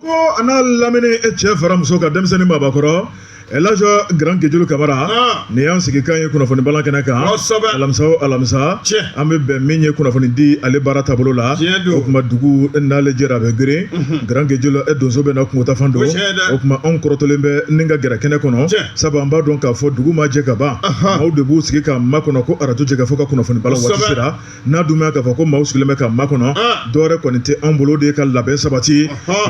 Ko a n'a lamini cɛ fara muso kan, denmisɛnnin maabakɔrɔ, Elhaji Grand Guédiolo Kamara, nin y'an sigikan ye kunnafoni balan kɛnɛ kan. Alamisa o alamisa, an bɛ bɛn min ye kunnafoni di ale baara taabolo la. O tuma dugu n'ale jɛra, a bɛ girin. Grand Guédiolo, e donso bɛ na kungotafan don. O tuma anw kɔrɔtɔlen bɛ ni ka gɛrɛ kɛnɛ kɔnɔ, sabu an b'a dɔn k'a fɔ dugu ma jɛ ka ban, maaw de b'u sigi ka makɔnɔ ko arajo Jɛkafɔ ka kunnafoni balan waati sera. N'a dun bɛ k'a fɔ ko maaw sigilen bɛ ka makɔnɔ, dɔwɛrɛ kɔni tɛ anw bolo de ka labɛn sabati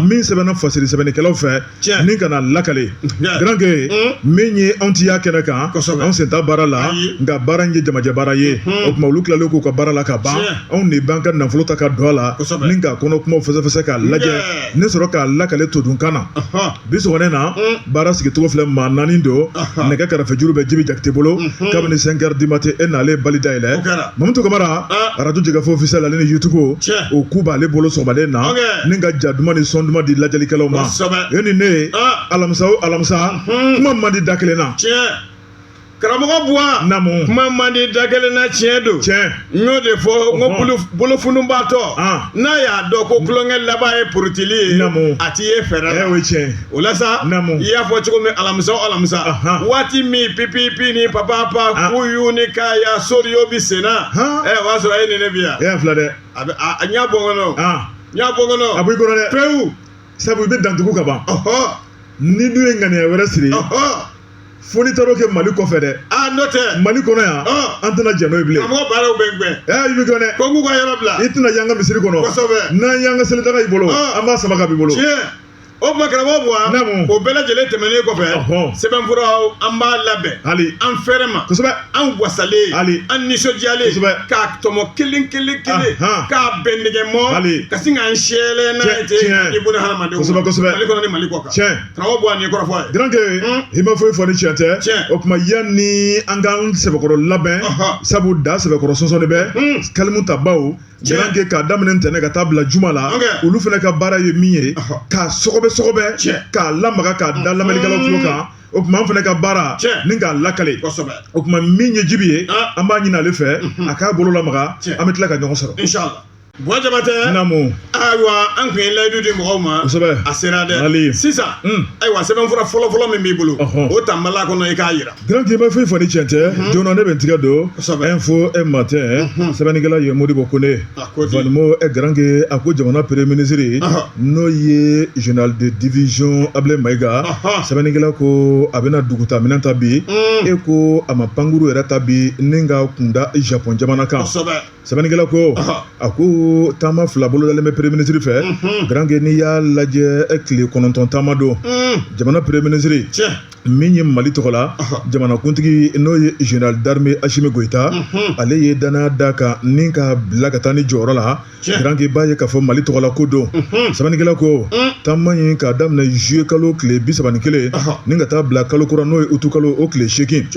min sɛbɛnna fasiri sɛbɛnnikɛlaw fɛ ni ka na lakale. Grand Gué, min ye anw ti y'a kɛnɛ kan, anw sen t'a baara la, nka baara in ye jamajɛ baara ye. O tuma olu tilalen k'u ka baara la ka ban, anw de b'an ka nafolo ta ka don a la ni k'a kɔnɔ kumaw fɛsɛfɛsɛ k'a lajɛ ni sɔrɔ k'a lakale todunkan na. Bi sɔgɔmada in na, baara sigicogo filɛ, maa naani don. Nɛgɛ karafejuru bɛ Jibi Jakite bolo kabini 5 heures du matin e n'ale bali dayɛlɛ. Mamutu Kamara, arajo Jɛkafɔ officiel ale ni YouTube, o ku b'ale bolo sɔgɔmada in na ni ka ja duman ni son duman di lajɛlikɛlaw ma. E ni ne, alamisa o alamisa, kuma man di da kelen na. Karamɔgɔ Buwa, naamu. Kuma man di da kelen na, tiɲɛ don. Tiɲɛ. N y'o de fɔ n ko bolofununbaatɔ, n'a y'a dɔn ko tulonkɛ laban ye porotili ye, naamu, a t'i ye fɛɛrɛ la. O ye tiɲɛ. O la sa, naamu, i y'a fɔ cogo min, alamisa o alamisa, waati min pipipi ni papapa kuyu ni kaya soriyo bi senna, o y'a sɔrɔ e ni ne bi yan. E y'a filɛ dɛ. A bɛ a ɲɛ bɔ n kɔnɔ, ɲɛ bɔ n kɔnɔ. A b'i kɔnɔ dɛ. Pewu. Sabu i bɛ dantugu ka ban. Ni dun ye ŋaniya wɛrɛ siri, fo n'i taar'o kɛ Mali kɔfɛ dɛ. Aa, n'o tɛ. Mali kɔnɔ yan, an tɛna jɛn n'o ye bilen. Karamɔgɔ, baaraw bɛ n gɛn. Ɛɛ, i bɛ gɛn dɛ. Ko n k'u ka yɔrɔ bila. I tɛna y'an ka misiri kɔnɔ. Kosɛbɛ. N'an y'an ka selidaga y'i bolo, an b'a sama ka b'i bolo. Tiɲɛ. O tuma karamɔgɔ Buwa, naamu, o bɛɛ lajɛlen tɛmɛnen kɔfɛ, sɛbɛnfuraw an b'a labɛn. Hali. An fɛrɛ ma. Kosɛbɛ. An wasalen. Hali. An nisɔndiyalen. Kosɛbɛ. K'a tɔmɔ kelen kelen kelen. K'a bɛn nɛgɛ mɔ. Hali. Ka sin k'an sɛlɛ n'a ye ten. I bolo hadamadenw. Kosɛbɛ kosɛbɛ. Mali kɔnɔ ni Mali kɔ kan. Tiɲɛ. Karamɔgɔ Buwa, nin ye kɔrɔfɔ ye. Grand Gué, i ma foyi fɔ ni tiɲɛ tɛ. Tiɲɛ. O tuma yanni an k'an sɛbɛkɔrɔ labɛn, sabu da sɛbɛkɔrɔ sɔnsɔnni bɛ kalimu tabaw. Grand Gué, k'a daminɛ ntɛnɛn ka taa bila juma la, olu fana ka baara ye min ye, k'a sɔgɔbɛ sɔgɔbɛ, k'a lamaga, k'a da lamɛnnikɛlaw tulo kan. O tuma an fana ka baara ni k'a lakale. O tuma min ye Jibi ye, an b'a ɲini ale fɛ a k'a bolo lamaga, an bɛ tila ka ɲɔgɔn sɔrɔ. Inshallah. Buwa Jabatɛ. Naamu. Ayiwa, an tun ye layidu di mɔgɔw ma. Kosɛbɛ. A sera dɛ. Ali. Sisan. Ayiwa, sɛbɛnfura fɔlɔfɔlɔ min b'i bolo. O ta mala kɔnɔ, i k'a yira. Grand Gué, ma foyi fɔ ni tiɲɛ tɛ. Joona ne bɛ n tigɛ don. Info e Matin. Sɛbɛnnikɛla ye Modibo Kone. Valimo e Grand Gué, a ko jamana premier ministre, n'o ye général de division Ablaye Mayiga. Sɛbɛnnikɛla ko a bɛna duguta minɛn ta bi. E ko a ma pankuru yɛrɛ ta bi ni ka kunda Japon jamana kan. Sɛbɛnnikɛla ko a ko taama fila bolodalen bɛ premier ministre fɛ. Grand Gué, n'i y'a lajɛ, tile 9 taama don. Jamana premier ministre min ye Mali tɔgɔ la jamanakuntigi, n'o ye général d'armée Assimi Goïta, ale ye danaya d'a kan ni ka bila ka taa ni jɔyɔrɔ la. Grand Gué, b'a ye k'a fɔ Mali tɔgɔ la ko don. Sɛbɛnnikɛla ko taama in k'a daminɛ juillet kalo tile 31 ni ka taa bila kalo kura, n'o ye août kalo o tile 8,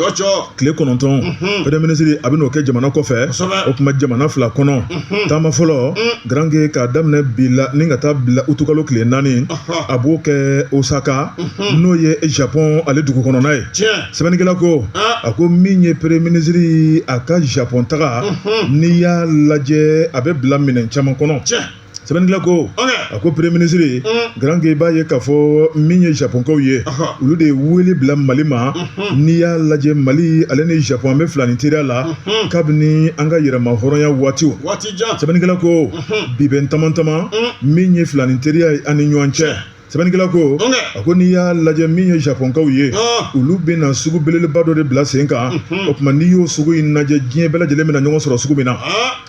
tile 9, premier ministre a bɛ n'o kɛ jamana kɔfɛ. O tuma jamana fila kɔnɔ, taama fɔlɔ, Grand Gué, k'a daminɛ bi la ni ka taa bila août kalo tile 4, a b'o kɛ Osaka, n'o ye Japon ale dugu kɔnɔna ye. Sɛbɛnnikɛla ko a ko min ye premier ministre a ka Japon taga, n'i y'a lajɛ, a bɛ bila minɛn caman kɔnɔ. Sɛbɛnnikɛla ko a ko premier ministre, Grand Gué, b'a ye k'a fɔ min ye Japonkaw ye, olu de ye wele bila Mali ma. N'i y'a lajɛ, Mali ale ni Japon, an bɛ filani teriya la kabini an ka yɛrɛma hɔrɔnya waatiw. Sɛbɛnnikɛla ko bi bɛ taman taman min ye filani teriya ye an ni ɲɔgɔn cɛ. Sɛbɛnnikɛla ko a ko n'i y'a lajɛ, min ye Japonkaw ye, olu bɛna sugu belebeleba dɔ de bila sen kan. O tuma n'i y'o sugu in lajɛ, diɲɛ bɛɛ lajɛlen bɛna ɲɔgɔn sɔrɔ sugu min na.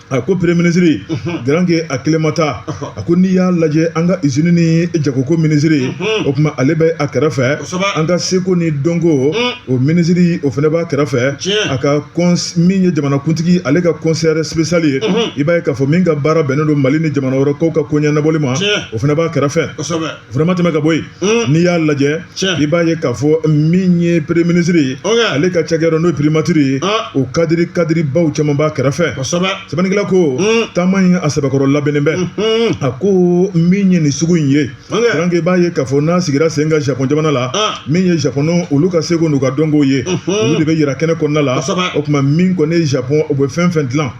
A ko premier ministre, Grand Gué, a kelen ma taa. A ko n'i y'a lajɛ, an ka usine ni jagoko minisiri, o tuma ale bɛ a kɛrɛfɛ. An ka seko ni dɔnko o minisiri, o fana b'a kɛrɛfɛ. A ka min ye jamanakuntigi ale ka conseiller spécial ye, i b'a ye k'a fɔ min ka baara bɛnnen don Mali ni jamana wɛrɛkaw ka ko ɲɛnabɔli ma, o fana b'a kɛrɛfɛ. Vraiment, tɛmɛ ka bɔ yen, n'i y'a lajɛ, i b'a ye k'a fɔ min ye premier ministre ye, ale ka cakɛyɔrɔ, n'o ye primature ye, o cadre cadrebaw caman b'a kɛrɛfɛ. Sɛbɛnnikɛla ko taama in a sɛbɛkɔrɔ labɛnnen bɛ. A ko min ye nin sugu in ye, Grand Gué, b'a ye k'a fɔ n'a sigira sen kan Japon jamana la, min ye Japon olu ka seko n'u ka dɔnko ye, olu de bɛ yira kɛnɛ kɔnɔna la. O tuma min kɔni ye Japon, u bɛ fɛn fɛn dilan,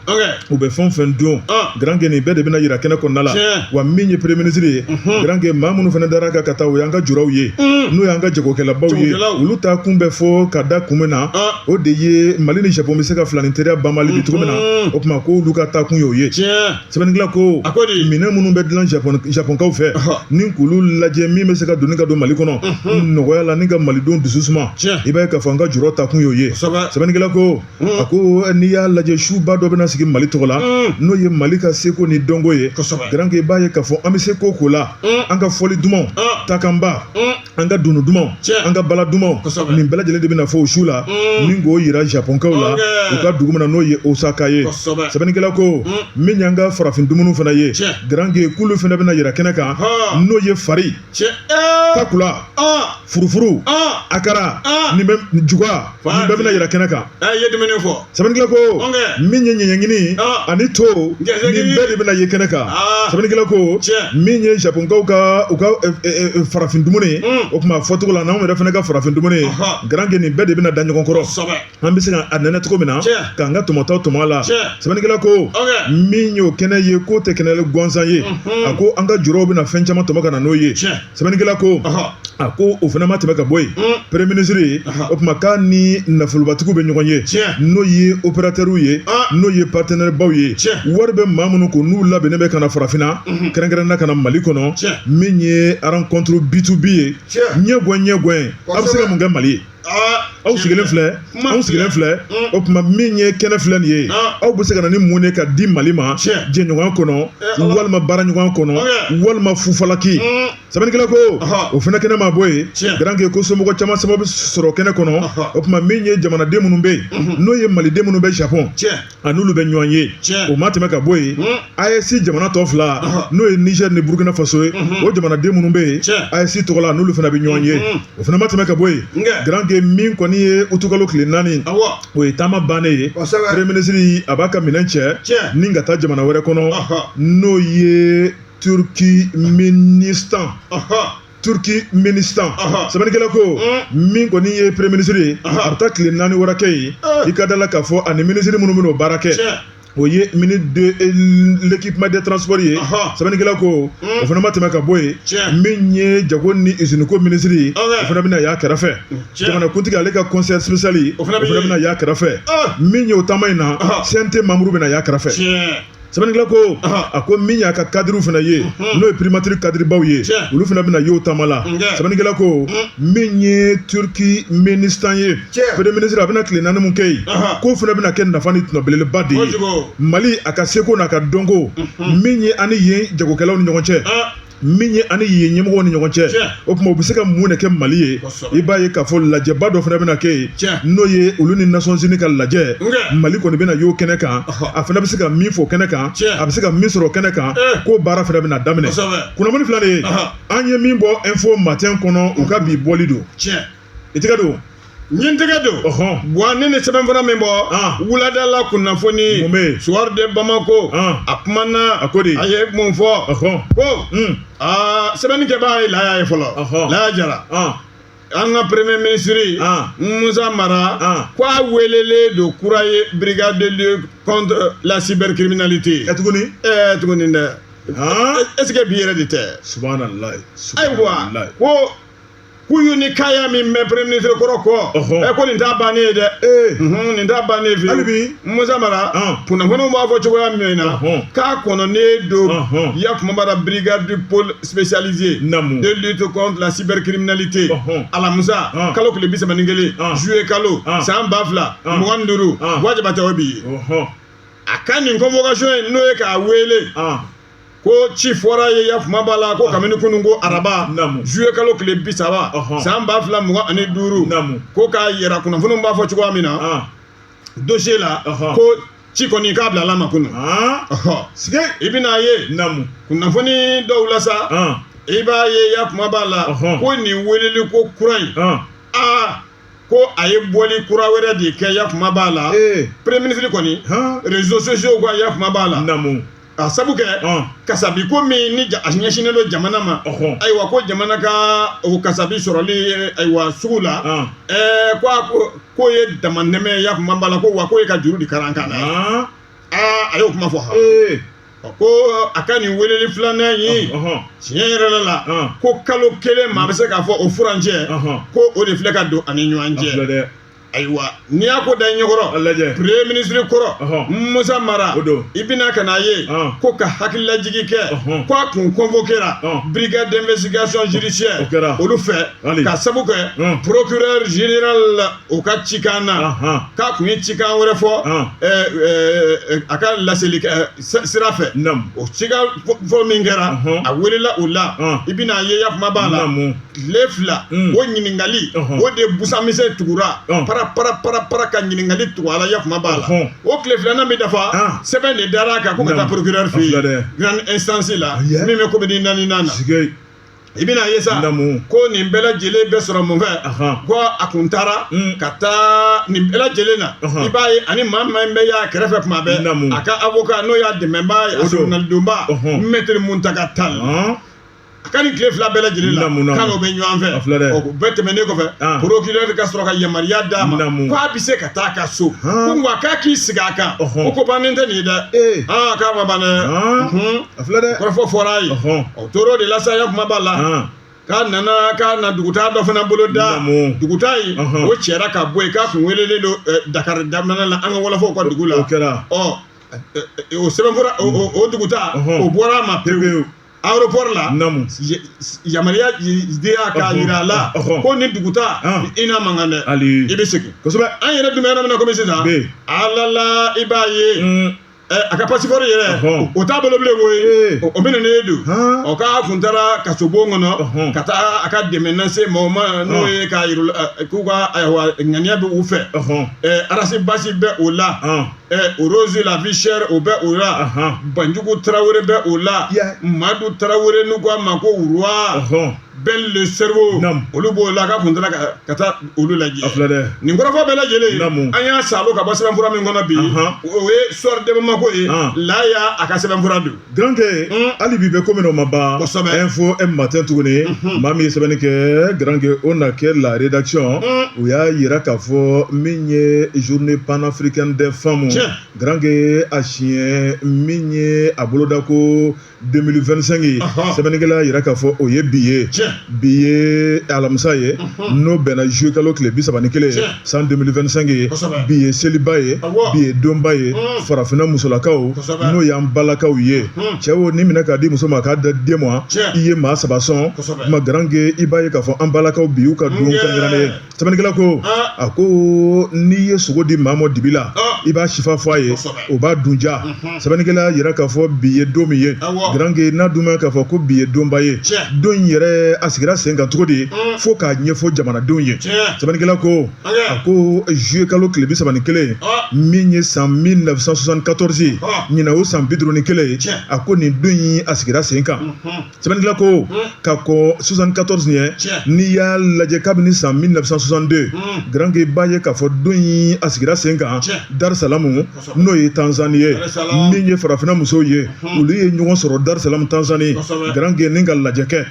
u bɛ fɛn fɛn dun, Grand Gué, nin bɛɛ de bɛna yira kɛnɛ kɔnɔna la. Wa min ye premier ministre ye, Grand Gué, maa minnu fana dara kɛra kan ka taa, o y'an ka juraw ye, n'o y'an ka jagokɛlabaw ye. Olu taa kun bɛ fɔ ka da kun min na, o de ye Mali ni Japon bɛ se ka filanin teriya banbali bi cogo min na. O tuma ko olu ka taa kun y'o ye. Sɛbɛnnikɛla ko minɛn minnu bɛ dilan Japonkaw fɛ, ni k'olu lajɛ min bɛ se ka donni ka don Mali kɔnɔ nɔgɔya la ni ka malidenw dusu suma, i b'a ye k'a fɔ an ka juraw taa kun y'o ye. Sɛbɛnnikɛla ko, a ko n'i y'a lajɛ, suba dɔ bɛna sigi Mali tɔgɔ la, n'o ye Mali ka seko ni dɔnko ye. Garanke, i b'a ye k'a fɔ an bɛ se ko ko la, an ka fɔli dumanw, takanba, an ka dunu dumanw, an ka bala dumanw, nin bɛɛ lajɛlen de bɛna fɔ o su la ni k'o yira Japonkaw la u ka dugu min na, n'o ye Osaka ye. Sɛbɛnnikɛla ko min y'an ka farafin dumuni fana ye, garanke, k'olu fana bɛna yira kɛnɛ kan, n'o ye fari, takula, furufuru, akara, nin bɛ juga, nin bɛɛ bɛna yira kɛnɛ kan. I ye dumuni fɔ. Sɛbɛnnikɛla ko min ye ɲɛɲɛɲini ani to, nin bɛɛ de bɛna ye kɛnɛ kan. Sɛbɛnnikɛla ko min ye Japonkaw ka u ka farafin dumuni ye, o tuma fɔcogo la n'anw yɛrɛ fana ka farafin dumuni ye, garanke, nin bɛɛ de bɛna da ɲɔgɔn kɔrɔ, an bɛ se ka a nɛnɛ cogo min na k'an ka tɔmɔtaw tɔmɔ a la. Sɛbɛnnikɛla ko min y'o kɛnɛ ye, k'o tɛ kɛnɛ gansan ye. A ko an ka juraw bɛna fɛn caman tɔmɔ ka na n'o ye. Sɛbɛnnikɛla ko, a ko o fana ma tɛmɛ ka bɔ yen, premier ministre, o tuma k'a ni nafolobatigiw bɛ ɲɔgɔn ye, n'o ye opérateurs ye, n'o ye partenaire baw ye, wari bɛ maa minnu kun, n'u labɛnnen bɛ ka na farafinna, kɛrɛnkɛrɛnnenya ka na Mali kɔnɔ, min ye rencontre B2B ye, ɲɛgɛn ɲɛgɛn, aw bɛ se ka mun kɛ Mali ye? Aw sigilen filɛ, anw sigilen filɛ. O tuma min ye kɛnɛ filɛ nin ye, aw bɛ se ka na ni mun ye ka di Mali ma jɛɲɔgɔnya kɔnɔ, walima baaraɲɔgɔnya kɔnɔ, walima fufalaki? Sɛbɛnnikɛla ko o fana kɛnɛ ma bɔ yen, garanke, ko somɔgɔ caman sababu sɔrɔ kɛnɛ kɔnɔ. O tuma min ye jamanaden minnu bɛ yen, n'o ye maliden minnu bɛ Japon, a n'olu bɛ ɲɔgɔn ye. O ma tɛmɛ ka bɔ yen, AES jamana tɔ fila, n'o ye Niger ni Burkina Faso ye, o jamanaden minnu bɛ yen AES tɔgɔ la, n'olu fana bɛ ɲɔgɔn ye. O fana ma tɛmɛ ka bɔ yen, garanke, min kɔni ye utukalo tile 4, o ye taama bannen ye. Premier ministre, a b'a ka minɛn cɛ ni ka taa jamana wɛrɛ kɔnɔ, n'o ye Turkménistan. Turkménistan, sɛbɛnnikɛla ko min kɔni ye premier ministre ye, a bɛ taa tile 4 wɛrɛ kɛ yen. I ka da la k'a fɔ ani minisiri minnu bɛn'o baara kɛ, o ye ministre de l'équipement des transports ye. Sɛbɛnnikɛla ko o fana ma tɛmɛ ka bɔ yen, min ye jago ni usine ko minisiri ye, o fana bɛna y'a kɛrɛfɛ. Jamanakuntigi ale ka conseiller spécial, o fana bɛna y'a kɛrɛfɛ. Min ye o taama in na, CNT membre bɛna y'a kɛrɛfɛ. Sɛbɛnnikɛla ko, a ko min y'a ka cadre fana ye, n'o ye primature cadrebaw ye, olu fana bɛna y'o taama la. Sɛbɛnnikɛla ko min ye Turkménistan ye, premier ministre, a bɛna tile 4 mun kɛ yen, k'o fana bɛna kɛ nafa ni tɔnɔ belebeleba de ye Mali, a ka seko n'a ka dɔnko, min ye ani yen jagokɛlaw ni ɲɔgɔn cɛ, min ye ani yen ɲɛmɔgɔw ni ɲɔgɔn cɛ. O tuma u bɛ se ka mun de kɛ Mali ye? I b'a ye k'a fɔ lajɛba dɔ fana bɛna kɛ yen, n'o ye olu ni Nations Unies ka lajɛ. Mali kɔni bɛna y'o kɛnɛ kan. A fana bɛ se ka min fɔ kɛnɛ kan, a bɛ se ka min sɔrɔ kɛnɛ kan, k'o baara fana bɛna daminɛ. Kunnafoni filɛ nin ye, an ye min bɔ Info Matin kɔnɔ, u ka bi bɔli don. I tɛgɛ don. N ye n tɛgɛ don. Wa ne ni sɛbɛnfura min bɔ wulada la kunnafoni, Mun bɛ yen? Soir de Bamako, a kumana. A ko di? A ye mun fɔ? Ko aa, sɛbɛnnikɛbaa ye Laya ye fɔlɔ. Laya Jara, an ka premier ministre Musa Mara, ko a welelen don kura ye brigade de lutte contre la cybercriminalité. Ɛ, tuguni? Ɛɛ, tuguni dɛ. Est ce que bi yɛrɛ de tɛ? Subhanallah. Ayiwa, ko kuyu ni kaya min bɛ premier ministre kɔrɔ kɔ, ɛ, ko nin t'a bannen ye dɛ. Nin t'a bannen ye fiyewu. Hali bi? Musa Mara, kunnafoniw b'a fɔ cogoya min na, k'a kɔnɔnen don ya kuma b'a la brigade du pôle spécialisé de lutte contre la cybercriminalité, alamisa kalo tile 31, juillet kalo, san 2025. Wajiba tɛ o bi ye. A ka nin convocation in, n'o ye k'a wele, ko ci fɔra ye ya kuma b'a la ko kabini kunun ko araba, juillet kalo tile 30, san 2025, ko k'a yɛrɛ kunnafoniw b'a fɔ cogoya min na, dossier la, ko ci kɔni k'a bila ala ma kunun. Sige. I bɛna ye kunnafoni dɔw la sa, i b'a ye ya kuma b'a la ko nin weleli ko kura in, aa, ko a ye bɔli kura wɛrɛ de kɛ ya kuma b'a la. Premier ministre kɔni, réseaux sociaux kan, ya kuma b'a la, a sabu kɛ kasabi ko min ni a ɲɛsinnen don jamana ma. Ayiwa, ko jamana ka o kasabi sɔrɔli, ayiwa, sugu la, ɛɛ, ko a ko k'o ye damanɛmɛ, ya kuma b'a la, ko wa k'o ye ka juru di karan kan na. Aa, a y'o kuma fɔ. Ha. Ko a ka nin weleli filanan ye tiɲɛ yɛrɛ la ko kalo kelen maa bɛ se k'a fɔ o furancɛ ko o de filɛ ka don ani ɲɔgɔn cɛ. Ayiwa, n'i y'a ko da ɲɛkɔrɔ, lajɛ, premier ministre kɔrɔ Musa Mara, i bɛna ka n'a ye ko ka hakililajigi kɛ ko a kun convoquera brigade d'investigation judiciaire olu fɛ ka sabu kɛ procureur général o ka cikan na, k'a kun ye cikan wɛrɛ fɔ a ka laseli sira fɛ. O cikan fɔ min kɛra, a welela o la. I bɛna ye, ya kuma b'a la, tile 2 o ɲininkali o de busan misɛn tugura para para para para ka ɲininkali tugu a la. Ya kuma b'a la, o tile filanan bɛ dafa, sɛbɛn de dara a kan ko ka taa procureur fɛ yen grande instance la min bɛ commune naaninan na. I bɛna ye sa ko nin bɛɛ lajɛlen bɛ sɔrɔ mun fɛ? Ko a kun taara ka taa nin bɛɛ lajɛlen na. I b'a ye, ani maa min bɛ y'a kɛrɛfɛ tuma bɛɛ, a ka avocat, n'o y'a dɛmɛbaa ye, a surunalidonba, maître Muntaga Tall. A ka nin tile 2 bɛɛ lajɛlen la, k'a n'o bɛ ɲɔgɔn fɛ. O bɛɛ tɛmɛnen kɔfɛ, procureur ka sɔrɔ ka yamaruya d'a ma k'a bɛ se ka taa a ka so, ko nka k'a k'i sigi a kan, ko bannen tɛ nin ye dɛ. Aa, k'a ma ban dɛ. A filɛ dɛ. Kɔrɔfɔ fɔra a ye. O tor'o de la sa, ya kuma b'a la, k'a nana k'a na dugutaa dɔ fana bolo da. Dugutaa in, o cɛra ka bɔ yen, k'a kun welelen don Dakar jamana la, an ka wɔlɔfɔw ka dugu la. O kɛra. Ɔ, o sɛbɛnfura, o dugutaa, o bɔra a ma pewu aéroport la. Yamaruya dira k'a yira a la ko ni dugutaa i n'a man kan dɛ, i bɛ segin. An yɛrɛ dun bɛ yɔrɔ min na komi sisan, ala la, i b'a ye, a ka passeport yɛrɛ, o t'a bolo bilen koyi, o minɛnen don. Ɔ, k'a kun taara kasobon kɔnɔ ka taa a ka dɛmɛ lase mɔgɔw ma, n'o ye k'a yir'u la k'u ka, ayiwa, ŋaniya bɛ u fɛ. Ras Bath bɛ o la, Rose la vie chère, o bɛ o la, Banjugu Tarawele bɛ o la, Madu Tarawele, n'u k'a ma ko Roi Belle le cerveau, olu b'o la. K'a kun taara ka taa olu lajɛ. Nin kɔrɔfɔ bɛɛ lajɛlen, an y'a salo ka bɔ sɛbɛnfura min kɔnɔ bi, o ye Soir de Bamako ye laya, a ka sɛbɛnfura don. Garankɛ, hali bi bɛ ko min, o ma ban. Info Matin tuguni, maa min ye sɛbɛnni kɛ, Garankɛ, o na kɛ la rédaction. U y'a yira k'a fɔ min ye journée panafricaine des femmes, Garankɛ, a siɲɛ min ye a boloda ko 2025 ye, sɛbɛnnikɛla y'a yira k'a fɔ o ye bi ye. Bi ye alamisa ye, n'o bɛnna juillet kalo tile 31 ye, san 2025 ye. Bi ye seliba ye, bi ye donba ye farafinna musolakaw, n'o y'an balakaw ye. Cɛw ni minɛ k'a di muso ma, k'a da den ma, i ye maa saba sɔn ma. Garankɛ, i b'a ye k'a fɔ an balakaw bi y'u ka don kɛrɛnkɛrɛnnen ye. Sɛbɛnnikɛla ko, a ko n'i ye sogo di maa ma dibi la, i b'a sifa fɔ a ye, o b'a dun ja. Sɛbɛnnikɛla y'a yira k'a fɔ bi ye don min ye, Garankɛ, n'a dun bɛ k'a fɔ ko bi ye donba ye, don in yɛrɛ a sigira sen kan cogo di, fo k'a ɲɛfɔ jamanadenw ye. Sɛbɛnnikɛla ko, a ko juillet kalo tile 31 min ye san 1974 ye, ɲinan o san 51 ye, a ko nin don in a sigira sen kan. Sɛbɛnnikɛla ko ka kɔn 74 ɲɛ, n'i y'a lajɛ kabini san 1962, Garankɛ, i b'a ye k'a fɔ don in a sigira sen kan Darisalamu, n'o ye Tanzanie ye. Min ye farafinna musow ye, olu ye ɲɔgɔn sɔrɔ Darisalamu, Tanzanie, Garankɛ, ni ka lajɛ kɛ.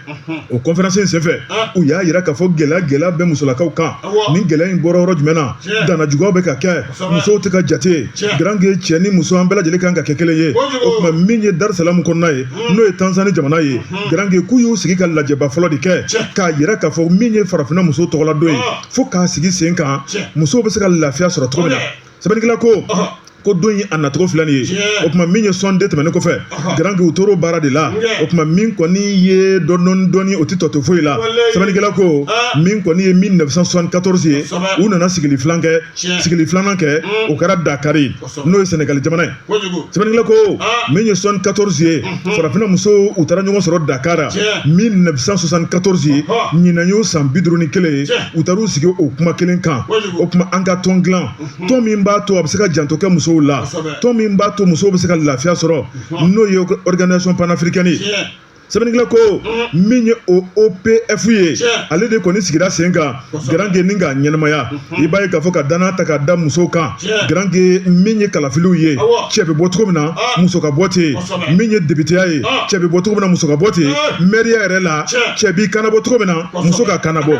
O conférence in senfɛ, u y'a yira k'a fɔ gɛlɛya gɛlɛya bɛ musolakaw kan. Nin gɛlɛya in bɔra yɔrɔ jumɛn na? Dannajuguya bɛ ka kɛ, musow tɛ ka jate. Garankɛ, cɛ ni muso, an bɛɛ lajɛlen kan ka kɛ kelen ye. O tuma min ye Darisalamu kɔnɔna ye, n'o ye Tanzanie jamana ye, Garankɛ, k'u y'u sigi ka lajɛba fɔlɔ de kɛ k'a yira k'a fɔ min ye farafinna muso tɔgɔla don ye, fo k'a sigi sen kan, musow bɛ se ka lafiya sɔrɔ cogo min na. Sɛbɛnnikɛla ko don in a nacogo filɛ nin ye. O tuma min ye 62 tɛmɛnen kɔfɛ, Garankɛ, u tor'o baara de la. O tuma min kɔni ye dɔɔni dɔɔni, o tɛ tɔ to foyi la. Sɛbɛnnikɛla ko min kɔni ye 1974 ye, u nana sigili filanan kɛ, sigili filanan kɛ, o kɛra Dakari, n'o ye Sɛnɛgali jamana ye. Sɛbɛnnikɛla ko min ye 74 ye, farafinna musow, u taara ɲɔgɔn sɔrɔ Dakar 1974 ye, ɲinan y'o san 51 ye. U taara u sigi o kuma kelen kan. O tuma an ka tɔn dilan, tɔn min b'a to a bɛ se ka janto kɛ musow la, tɔn min b'a to musow bɛ se ka lafiya sɔrɔ, n'o ye organisation panafricaine ye. Sɛbɛnnikɛla ko min ye o OPF ye, ale de kɔni sigira sen kan, Garankɛ, ni k'a ɲɛnamaya. I b'a ye k'a fɔ ka danaya ta k'a da musow kan, Garankɛ, min ye kalafiliw ye, cɛ bɛ bɔ cogo min na, muso ka bɔ ten. Min ye depiteya ye, cɛ bɛ bɔ cogo min na, muso ka bɔ ten. Mɛriya yɛrɛ la, cɛ b'i kannabɔ cogo min na, muso ka kannabɔ.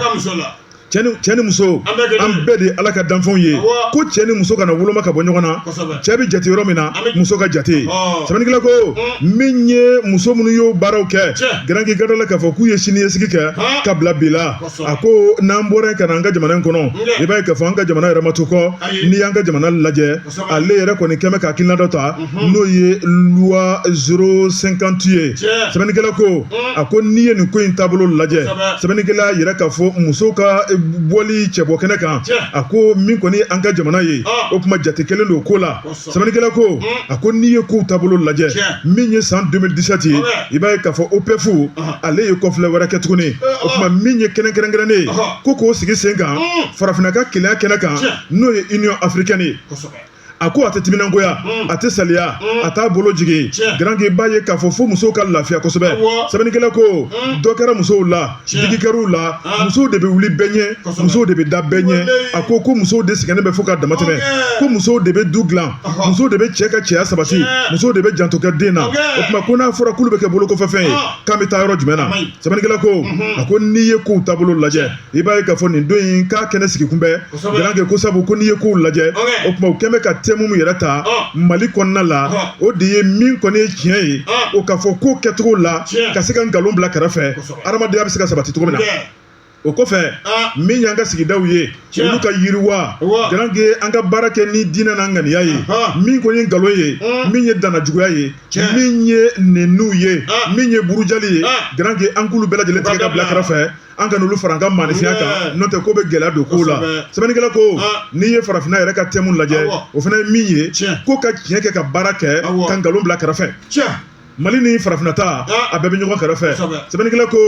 Cɛ ni muso, an bɛɛ de ye Ala ka danfɛnw ye. Ko cɛ ni muso kana woloma ka bɔ ɲɔgɔn na. Cɛ bɛ jate yɔrɔ min na, muso ka jate. Sɛbɛnnikɛla ko min ye muso minnu y'o baaraw kɛ, Garankɛ, ka da la k'a fɔ k'u ye siniɲɛsigi kɛ ka bila bi la. A ko n'an bɔra yen ka na an ka jamana in kɔnɔ, i b'a ye k'a fɔ an ka jamana yɛrɛ ma to kɔ. N'i y'an ka jamana lajɛ, ale yɛrɛ kɔni kɛmɛ ka hakilina dɔ ta, n'o ye loi 050 ye. Sɛbɛnnikɛla ko, a ko n'i ye nin ko in taabolo lajɛ, sɛbɛnnikɛla y'a yira k'a fɔ musow ka bɔli cɛbɔ kɛnɛ kan, a ko min kɔni an ka jamana ye, o kuma jate kelen don ko la. Sɛbɛnnikɛla ko, a ko n'i ye kow taabolo lajɛ, min ye san 2017 ye, i b'a ye k'a fɔ OPEF ale ye kɔfilɛ wɛrɛ kɛ tuguni. O tuma min ye kɛnɛ kɛrɛnkɛrɛnnen ye ko k'o sigi sen kan farafinna ka kelenya kɛnɛ kan, n'o ye Union africaine ye, a ko a tɛ timinangoya, a tɛ saliya, a t'a bolo jigin. Garankɛ, i b'a ye k'a fɔ fo musow ka lafiya kosɛbɛ. Sɛbɛnnikɛla ko dɔ kɛra musow la, digi kɛr'u la, musow de bɛ wuli bɛɛ ɲɛ, musow de bɛ da bɛɛ ɲɛ. A ko ko musow de sɛgɛnnen bɛ fo ka damatɛmɛ, ko musow de bɛ du dilan, musow de bɛ cɛ ka cɛya sabati, musow de bɛ janto kɛ den na. O tuma ko n'a fɔra k'olu bɛ kɛ bolokɔfɛfɛn ye, k'an bɛ taa yɔrɔ jumɛn na? Sɛbɛnnikɛla ko, a ko n'i ye kow taabolo lajɛ, i b'a ye k'a fɔ nin don in k'a kɛnɛ sigi kun bɛ Garankɛ ko sabu ko n'i ye kow lajɛ, o tuma u kɛn bɛ ka thème min yɛrɛ ta Mali kɔnɔna la, o de ye min kɔni ye tiɲɛ ye, o k'a fɔ ko kɛcogo la ka se ka nkalon bila kɛrɛfɛ, adamadenya bɛ se ka sabati cogo min na. O kɔfɛ, min y'an ka sigidaw ye, olu ka yiriwa, Garankɛ, an ka baara kɛ ni diinɛ n'an ŋaniya ye. Min kɔni ye nkalon ye, min ye dannajuguya ye, min ye neniw ye, min ye burujali ye, Garankɛ, an k'olu bɛɛ lajɛlen tigɛ ka bila kɛrɛfɛ, an ka n'olu fara an ka maaninfinya kan, n'o tɛ ko bɛ gɛlɛya don kow la. Sɛbɛnnikɛla ko n'i ye farafinna yɛrɛ ka thème lajɛ, o fana ye min ye ko ka tiɲɛ kɛ ka baara kɛ, ka nkalon bila kɛrɛfɛ. Mali ni farafinna ta, a bɛɛ bɛ ɲɔgɔn kɛrɛfɛ. Sɛbɛnnikɛla ko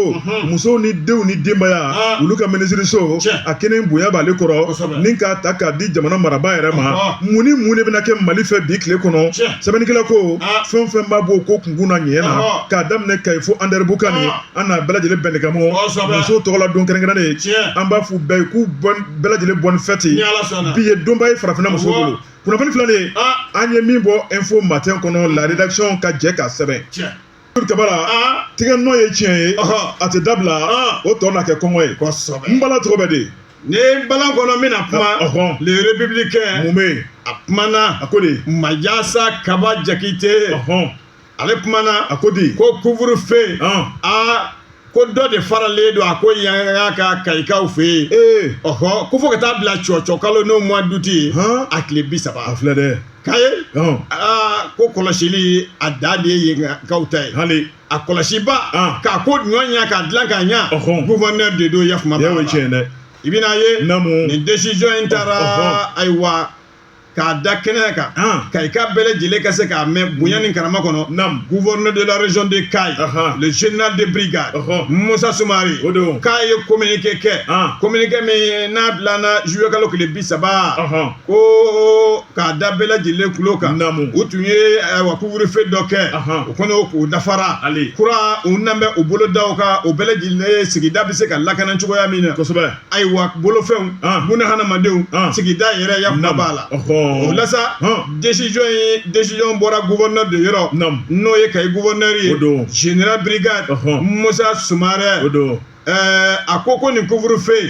musow ni denw ni denbaya, olu ka minisiriso, a kelen bonya b'ale kɔrɔ ni k'a ta k'a di jamana marabaa yɛrɛ ma. Mun ni mun de bɛna kɛ Mali fɛ bi tile kɔnɔ? Sɛbɛnnikɛla ko fɛn o fɛn b'a bɔ ko kunkun na ɲɛ na, k'a daminɛ Kayi fo Anderamboukane, an n'a bɛɛ lajɛlen bɛnnikamɔ musow tɔgɔla don kɛrɛnkɛrɛnnen ye, an b'a f'u bɛɛ ye k'u bɛɛ lajɛlen bonne fête. Bi ye donba ye farafinna musow bolo. Kunnafoni filɛ nin ye, an ye min bɔ Info Matin kɔnɔ, la rédaction ka jɛ k'a sɛbɛn. Kabara tigɛ nɔ ye tiɲɛ ye, a tɛ dabila, o tɔ na kɛ kɔngɔ ye. N bala tɔgɔ bɛ di? Ni balan kɔnɔ n bɛna kuma Le Républicain. Mun bɛ yen? A kumana. A ko di? Majasa Kaba Jakite, ale kumana. A ko di? Ko couvre-feu, aa, ko dɔ de faralen don a ko yanga ka Kayikaw fɛ yen. Ɔhɔ, ko fo ka taa bila cɔcɔ kalo, n'o mois d'août ye, a tile 30. A filɛ dɛ. Kaye, aa, ko kɔlɔsili a dan de ye yenkaw ta ye. Hali a kɔlɔsiba k'a ko ɲɔ ɲa k'a dilan k'a ɲa, gouverneur de don yafuma. O ye tiɲɛ dɛ. I bɛna ye. Naamu. Nin décision in taara, ayiwa, k'a da kɛnɛ kan, Kayika bɛɛ lajɛlen ka se k'a mɛn bonya ni karama kɔnɔ. Gouverneur de la région de Kayes, le général de brigade Moussa Soumaré, O don. K'a ye communiqué kɛ, communiqué min n'a dilanna juillet kalo tile 30, ko k'a da bɛɛ lajɛlen tulo kan. U tun ye, ayiwa, couvre-feu dɔ kɛ, o kɔni k'o dafara kura, u nan bɛ u bolo da o kan, o bɛɛ lajɛlen sigida bɛ se ka lakana cogoya min na. Ayiwa, bolofɛnw, buna hadamadenw, sigida yɛrɛ ya kuma b'a la. O la sa, décision ye, décision bɔra gouverneur de yɔrɔ, n'o ye Kayi gouverneur ye, général brigade Musa Sumarɛ. O don. A ko ko nin couvre-feu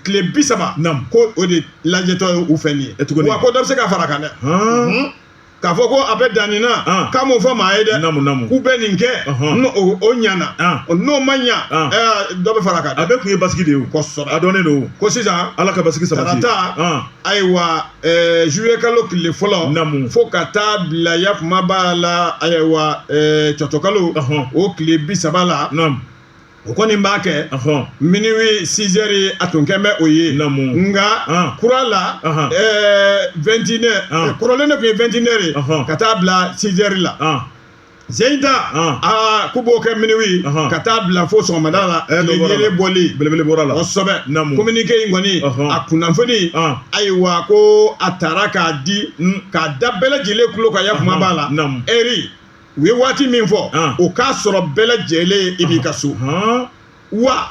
tile 30, ko o de lajɛtɔ ye u fɛ nin ye. Wa ko dɔ bɛ se ka fara kan dɛ, k'a fɔ ko a bɛ dan nin na, k'a m'o fɔ maa ye dɛ. Naamu, naamu. K'u bɛ nin kɛ, n'o o ɲana, n'o ma ɲa, dɔ bɛ fara kan. A bɛɛ kun ye basigi de ye o. A dɔnnen don. Ko sisan Ala ka basigi sabati. Tarata, ayiwa, juillet kalo tile fɔlɔ, fo ka taa bila yakuma b'a la, ayiwa, cɔcɔ kalo o tile 30 la, o kɔni b'a kɛ minuit 6 heures, a tun kɛn bɛ o ye. Nka kura la, 21 heures, kɔrɔlen de tun ye 21 heures ye ka taa bila 6 heures la. Zeyita, aa, k'u b'o kɛ minuit ka taa bila fo sɔgɔmada la, tile yeelen bɔli. Belebele bɔra la. Kosɛbɛ. Communiqué in kɔni, a kunnafoni, ayiwa, ko a taara k'a di k'a da bɛɛ lajɛlen tulo kan, yakuma b'a la, heure u ye waati min fɔ, o k'a sɔrɔ bɛɛ lajɛlen i b'i ka so wa.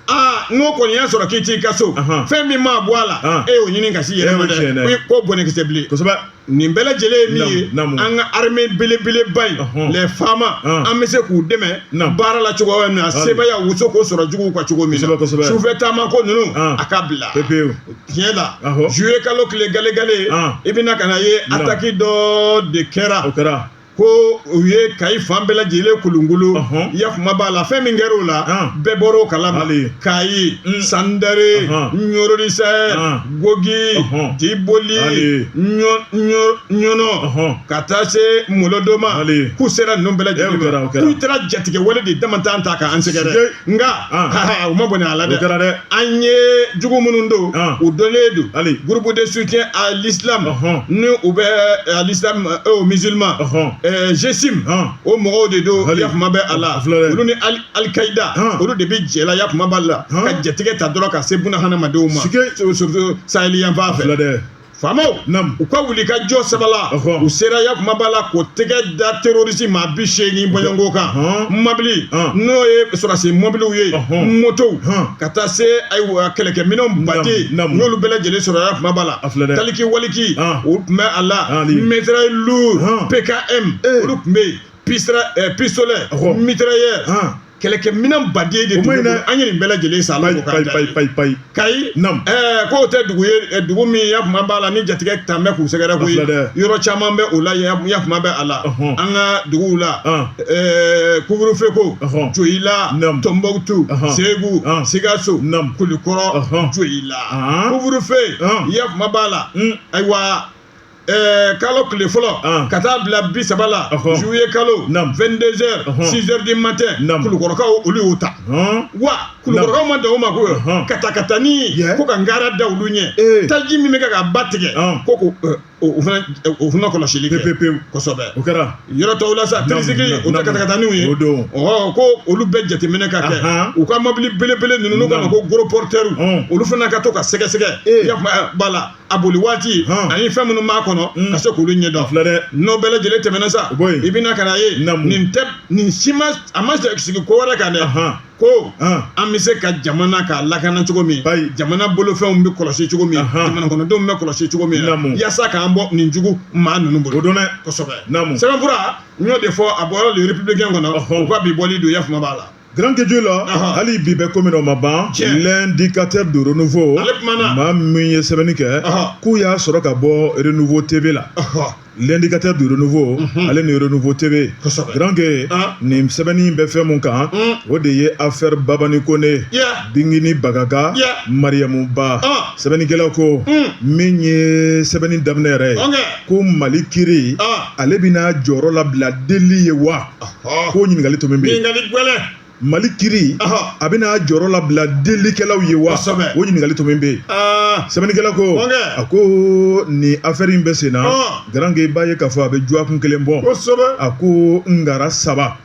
Aa, n'o kɔni y'a sɔrɔ k'i t'i ka so, fɛn min maa bɔ a la, e y'o ɲini ka s'i yɛrɛ ma dɛ, ko bɔnɛkisɛ bilen. Kosɛbɛ. Nin bɛɛ lajɛlen ye min ye, an ka armée belebeleba in, les FAMa, an bɛ se k'u dɛmɛ baara la cogo min na, sebaaya u se k'o sɔrɔ juguw kan cogo min na. Sufɛ taama ko ninnu, a ka bila. Pewu. Tiɲɛ la, juillet kalo tile galegale, i bɛna ka na ye, attaque dɔ de kɛra. O kɛra. Ko u ye Kayi fan bɛɛ lajɛlen kolonkolon. Yakuma b'a la, fɛn min kɛra o la, bɛɛ bɔra o kalama. Kayi, Sandare, Ɲɔrɔ du Sahel, Gogi, Diboli, Ɲɔnɔ, ka taa se Molodoma, k'u sera ninnu bɛɛ lajɛlen ma, k'u taara jatigɛ wale de damantan ta k'an sɛgɛrɛ, nka u ma bɔnɛ a la dɛ. An ye jugu minnu don, u dɔnnen don. Groupe de soutien à l'islam, ni u bɛ à l'islam aux musulmans, GSIM, o mɔgɔw de don. Yakuma bɛ a la, olu ni Al-Qaïda, olu de bɛ jɛ la, yakuma b'a la, ka jatigɛ ta dɔrɔn ka se buna hadamadenw ma, surtout saheli yanfan fɛ. Faamaw, u ka wuli ka jɔ sabala, u sera, yakuma b'a la, k'o tɛgɛ da terroriste maa 80 bɔɲɔgɔnko kan. Mabili, n'o ye sɔrɔdasi mɔbiliw ye, motow, ka taa se ayiwa kɛlɛkɛminɛnw baden, u y'olu bɛɛ lajɛlen sɔrɔ, yakuma b'a la. Taliki waliki, u tun bɛ a la, mitrailleur lourd, PKM, olu tun bɛ yen, pistolet, mitrailleur, kɛlɛkɛminɛn baden de tun bɛ. An ye nin bɛɛ lajɛlen san. Ala ko payi payi payi. Kayi, k'o tɛ dugu ye, dugu min yakuma b'a la ni jatigɛ tan bɛ k'u sɛgɛrɛ koyi. Yɔrɔ caman bɛ o la, yakuma bɛ a la, an ka duguw la, couvre-feu ko Joyila, Tɔnbɔkutu, Segu, Sikaso, Kulikɔrɔ, Joyila, couvre-feu, yakuma b'a la. Ayiwa, kalo tile fɔlɔ ka taa bila 30 la juillet kalo, 22 heures, 6 heures du matin, Kulukɔrɔkaw, olu y'o ta. Wa Kulukɔrɔkaw ma dan o ma ko katakatani ko ka ngara da olu ɲɛ, taji min bɛ kɛ ka ba tigɛ, ko ko o fana kɔlɔsili kɛ. Pewu pewu. Kosɛbɛ. O kɛra. Yɔrɔ tɔw la sa, tricycle, o tɛ katakataniw ye, ko olu bɛɛ jateminɛ ka kɛ. U ka mobili belebele ninnu, n'u k'a ma ko gros porteur, olu fana ka to ka sɛgɛsɛgɛ, yakuma b'a la, a boli waati ani fɛn minnu b'a kɔnɔ, ka se k'olu ɲɛdɔn. Filɛ dɛ. N'o bɛɛ lajɛlen tɛmɛna sa, i bɛna ka na ye, nin tɛ nin si ma, a ma sigi ko wɛrɛ kan dɛ, ko an bɛ se ka jamana k'a lakana cogo min, jamana bolofɛnw bɛ kɔlɔsi cogo min, jamana kɔnɔdenw bɛ kɔlɔsi cogo min, yaasa k'an bɔ nin jugu maa ninnu bolo. O don dɛ. Kosɛbɛ. Sɛbɛnfura, n y'o de fɔ, a bɔra Le Républicain kɔnɔ, u ka bi bɔli don, yakuma b'a la. Grand Joyila, hali bi bɛ ko min na, o ma ban. L'indicateur de Renouveau, maa min ye sɛbɛnni kɛ, k'u y'a sɔrɔ ka bɔ Renouveau TV la. L'indicateur de Renouveau, ale ni Renouveau TV. Grand Gué, nin sɛbɛnni bɛ fɛn mun kan, o de ye affaire Babani Kone, Bingini Bagaga, Mariamu Ba. Sɛbɛnnikɛla ko, min ye sɛbɛnni daminɛ yɛrɛ ye, ko Mali kiri, ale bɛna jɔyɔrɔ labila deli ye wa? Ko ɲininkali to min bɛ yen. Mali kiri, a bɛna jɔyɔrɔ labila delikɛlaw ye wa? O ɲininkali to min bɛ yen. Sɛbɛnnikɛla ko, a ko nin affaire in bɛ sen na, Grand Gué, i b'a ye k'a fɔ a bɛ dɔgɔkun kelen bɔ. A ko ngara saba,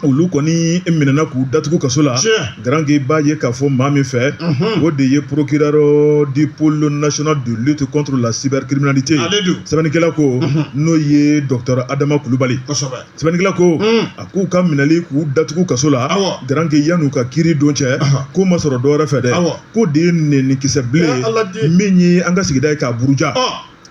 olu kɔni minɛna k'u datugu kaso la. Grand Gué, i b'a ye k'a fɔ maa min fɛ, o de ye procureur du pôle national de lutte contre la cybercriminalité. Sɛbɛnnikɛla ko, n'o ye docteur Adama Kulubali. Sɛbɛnnikɛla ko, a k'u ka minɛli k'u datugu kaso la, Grand Gué, yan'u ka kiiri don cɛ, k'o ma sɔrɔ dɔwɛrɛ fɛ dɛ, k'o de ye nɛnikisɛ bilen min ye an ka sigida ye k'a buruja,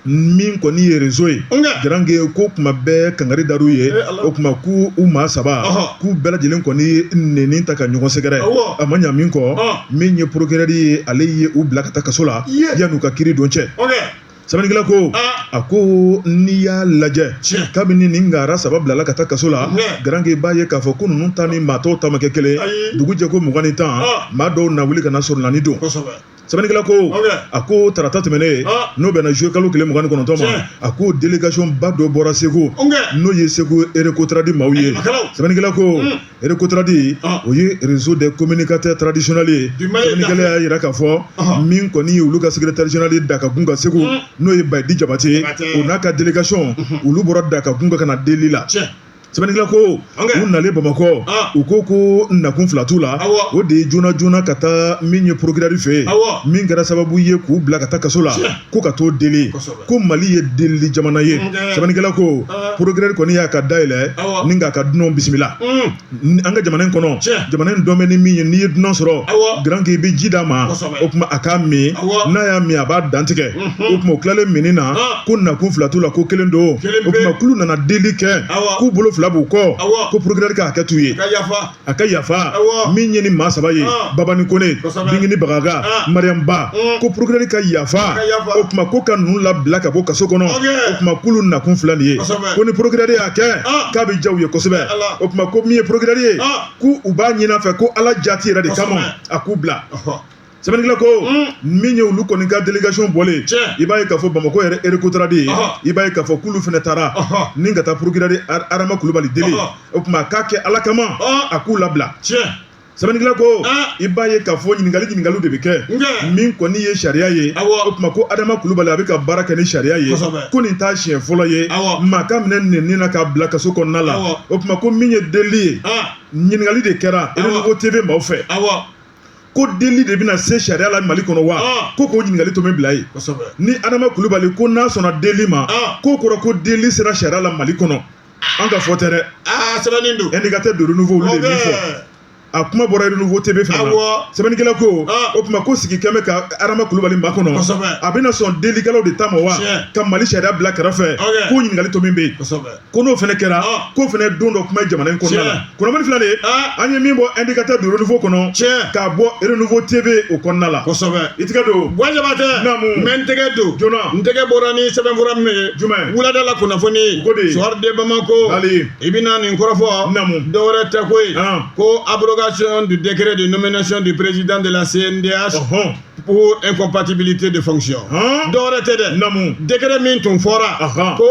min kɔni ye réseau ye. Grand Gué, ko kuma bɛɛ kangari dar'u ye, o tuma k'u u maa saba, k'u bɛɛ lajɛlen kɔni ye nɛni ta ka ɲɔgɔn sɛgɛrɛ. A ma ɲa min kɔ, min ye procureur ye, ale ye u bila ka taa kaso la yan'u ka kiiri don cɛ. Sɛbɛnnikɛla ko, a ko n'i y'a lajɛ, kabini nin ngara saba bilala ka taa kaso la, Grand Gué, i b'a ye k'a fɔ ko ninnu ta ni maa tɔw ta ma kɛ kelen. Dugu jɛ ko 20 ni 10, maa dɔw na wuli ka na sɔrɔ don. Sɛbɛnnikɛla ko, a ko tarata tɛmɛnen, n'o bɛnna juillet kalo tile 29 ma, a ko délégation ba dɔ bɔra Segu, n'o ye Segu Recotrad maaw ye. Sɛbɛnnikɛla ko, Recotrad, o ye réseau des communicateurs traditionnels ye. Sɛbɛnnikɛla y'a jira k'a fɔ min kɔni ye olu ka secrétaire général ye Dakagunga Segu, n'o ye Bayidi Jabate, o n'a ka délégation, olu bɔra Dakagunga ka na deli la. Sɛbɛnnikɛla ko u nalen Bamakɔ u ko ko nakun fila t'u la, o de ye joona joona ka taa min ye procureur fɛ yen, min kɛra sababu ye k'u bila ka taa kaso la, ko ka t'o deli, ko Mali ye delili jamana ye. Sɛbɛnnikɛla ko procureur kɔni y'a ka da yɛlɛ ni k'a ka dunanw bisimila an ka jamana in kɔnɔ. Jamana in dɔn bɛ ni min ye, n'i ye dunan sɔrɔ grand k'i bɛ ji d'a ma, o tuma a k'a min, n'a y'a min a b'a dantigɛ. O tuma o tilalen minni na, ko nakun fila t'u la, ko kelen don. O tuma k'olu nana deli kɛ, k'u bolo fila b'u kɔ, ko procureur ka hakɛ t'u ye, a ka yafa min ye ni maa saba ye, Babani Kone, Bingini Bagaga, Mariam Ba, ko procureur ka yafa. O tuma ko ka ninnu labila ka bɔ kaso kɔnɔ. O tuma k'olu nakun fila nin ye, ko ni procureur y'a kɛ k'a bɛ diya u ye kosɛbɛ. O tuma ko min ye procureur ye, k'u b'a ɲini a fɛ ko Ala jati yɛrɛ de kama a k'u bila. Sɛbɛnnikɛla ko min ye olu kɔni ka délégation bɔlen, i b'a ye k'a fɔ Bamakɔ yɛrɛ Récotrade ye, i b'a ye k'a fɔ k'olu fana taara ni ka taa procureur Adama Kulubali deli. O tuma a k'a kɛ Ala kama a k'u labila. Sɛbɛnnikɛla ko i b'a ye k'a fɔ ɲininkali ɲininkaliw de bɛ kɛ min kɔni ye sariya ye. O tuma ko Adama Kulubali a bɛ ka baara kɛ ni sariya ye, ko nin t'a siɲɛ fɔlɔ ye maa ka minɛ nɛni na k'a bila kaso kɔnɔna la. O tuma ko min ye deli ye, ɲininkali de kɛra Renouveau TV maaw fɛ ko deli de bɛna se sariya la Mali kɔnɔ wa? Ko k'o ɲininkali to min bila yen, ni Adama Kulubali ko n'a sɔnna deli ma, k'o kɔrɔ ko deli sera sariya la Mali kɔnɔ. An ka fɔ tɛ dɛ, sɛbɛnni don. Indicateur de Renouveau olu de min fɔ, a kuma bɔra Renouveau TV fana na. Sɛbɛnnikɛla ko o tuma ko sigi kɛmɛ ka Adama Kulubali makɔnɔ, a bɛna sɔn delikɛlaw de ta ma wa ka Mali sariya bila kɛrɛfɛ? K'o ɲininkali to min bɛ yen, ko n'o fana kɛra, k'o fana don dɔ kuma ye jamana in kɔnɔna la. Kunnafoni filɛ nin ye, an ye min bɔ Indicateur de Renouveau kɔnɔ k'a bɔ Renouveau TV o kɔnɔna la. I tɛgɛ don. Buwa Jabatɛ. Naamu. N bɛ n tɛgɛ don. Joona. N tɛgɛ bɔra ni sɛbɛnfura min ye. Jumɛn? Wulada la kunnafoni. Ko di? Soir de Bamako. Hali. I bɛna nin kɔrɔfɔ. Naamu. Dɔwɛrɛ tɛ koyi. Ko abrogation du décret de nomination du président de la CNDH pour incompatibilité de fonction. Dɔwɛrɛ tɛ dɛ. Naamu. Décret min tun fɔra. Ko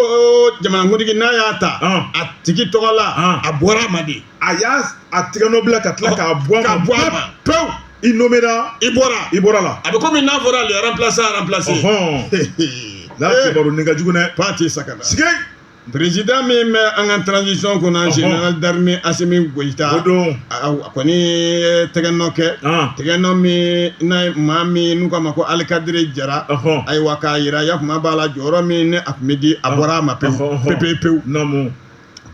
jamanakuntigi n'a y'a ta. A tigi tɔgɔ la. A bɔra a ma de. A y'a a tigɛnɔ bila ka tila k'a bɔ a ma. K'a bɔ a ma pewu. I nommera. I bɔra. I bɔra la. A bɛ komi n'a fɔra le remplaçant remplacé. La kibaru nin ka jugu dɛ. Pati Sakana. Sige. Président min bɛ an ka transition kunna, général d'armée Assimi Goïta. O don. A kɔni ye tɛgɛnɔ kɛ. Tɛgɛnɔ min n'a ye maa min n'u k'a ma ko Alikadiri Jara. Ayiwa k'a yira yakuma b'a la jɔyɔrɔ min ni a tun bɛ di a bɔra a ma pewu pewu pewu. Naamu.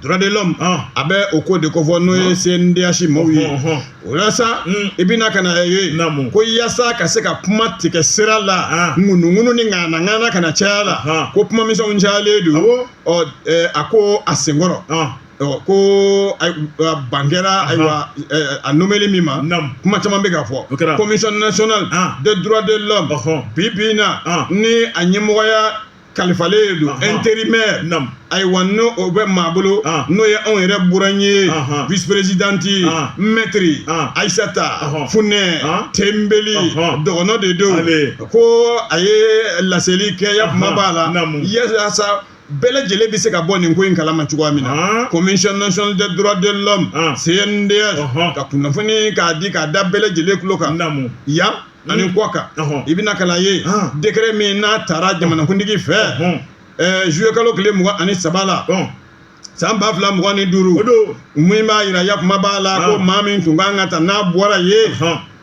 Droit de l'homme a bɛ o ko de kofɔ n'o ye CNDH maaw ye. O la sa i bɛna ka na ye ko yaasa ka se ka kuma tigɛ sira la, ŋunuŋunu ni ŋanaŋana kana caya la, ko kuma misɛnw cayalen don. Ɔ a ko a senkɔrɔ ko ban kɛra ayiwa a nommeli min ma, kuma caman bɛ ka fɔ. Commission nationale des droits de l'homme bi bi in na ni a ɲɛmɔgɔya kalifalen don intérimaire, ayiwa n'o o bɛ maa bolo, n'o ye anw yɛrɛ buran ye, vice présidente maître Aïssata Funɛ Tenbeli dɔgɔnɔ de don, ko a ye laseli kɛ yakuma b'a la yaasa bɛɛ lajɛlen bɛ se ka bɔ nin ko in kalama cogoya min na. Commission nationale des droits de l'homme CNDH ka kunnafoni k'a di k'a da bɛɛ lajɛlen tulo kan yan ani kɔ kan. I bɛna ka na ye décret min n'a tara jamanakuntigi fɛ juillet kalo tile 23 la san 2025, min b'a yira yakuma b'a la ko maa min tun kan ka ta n'a bɔra ye,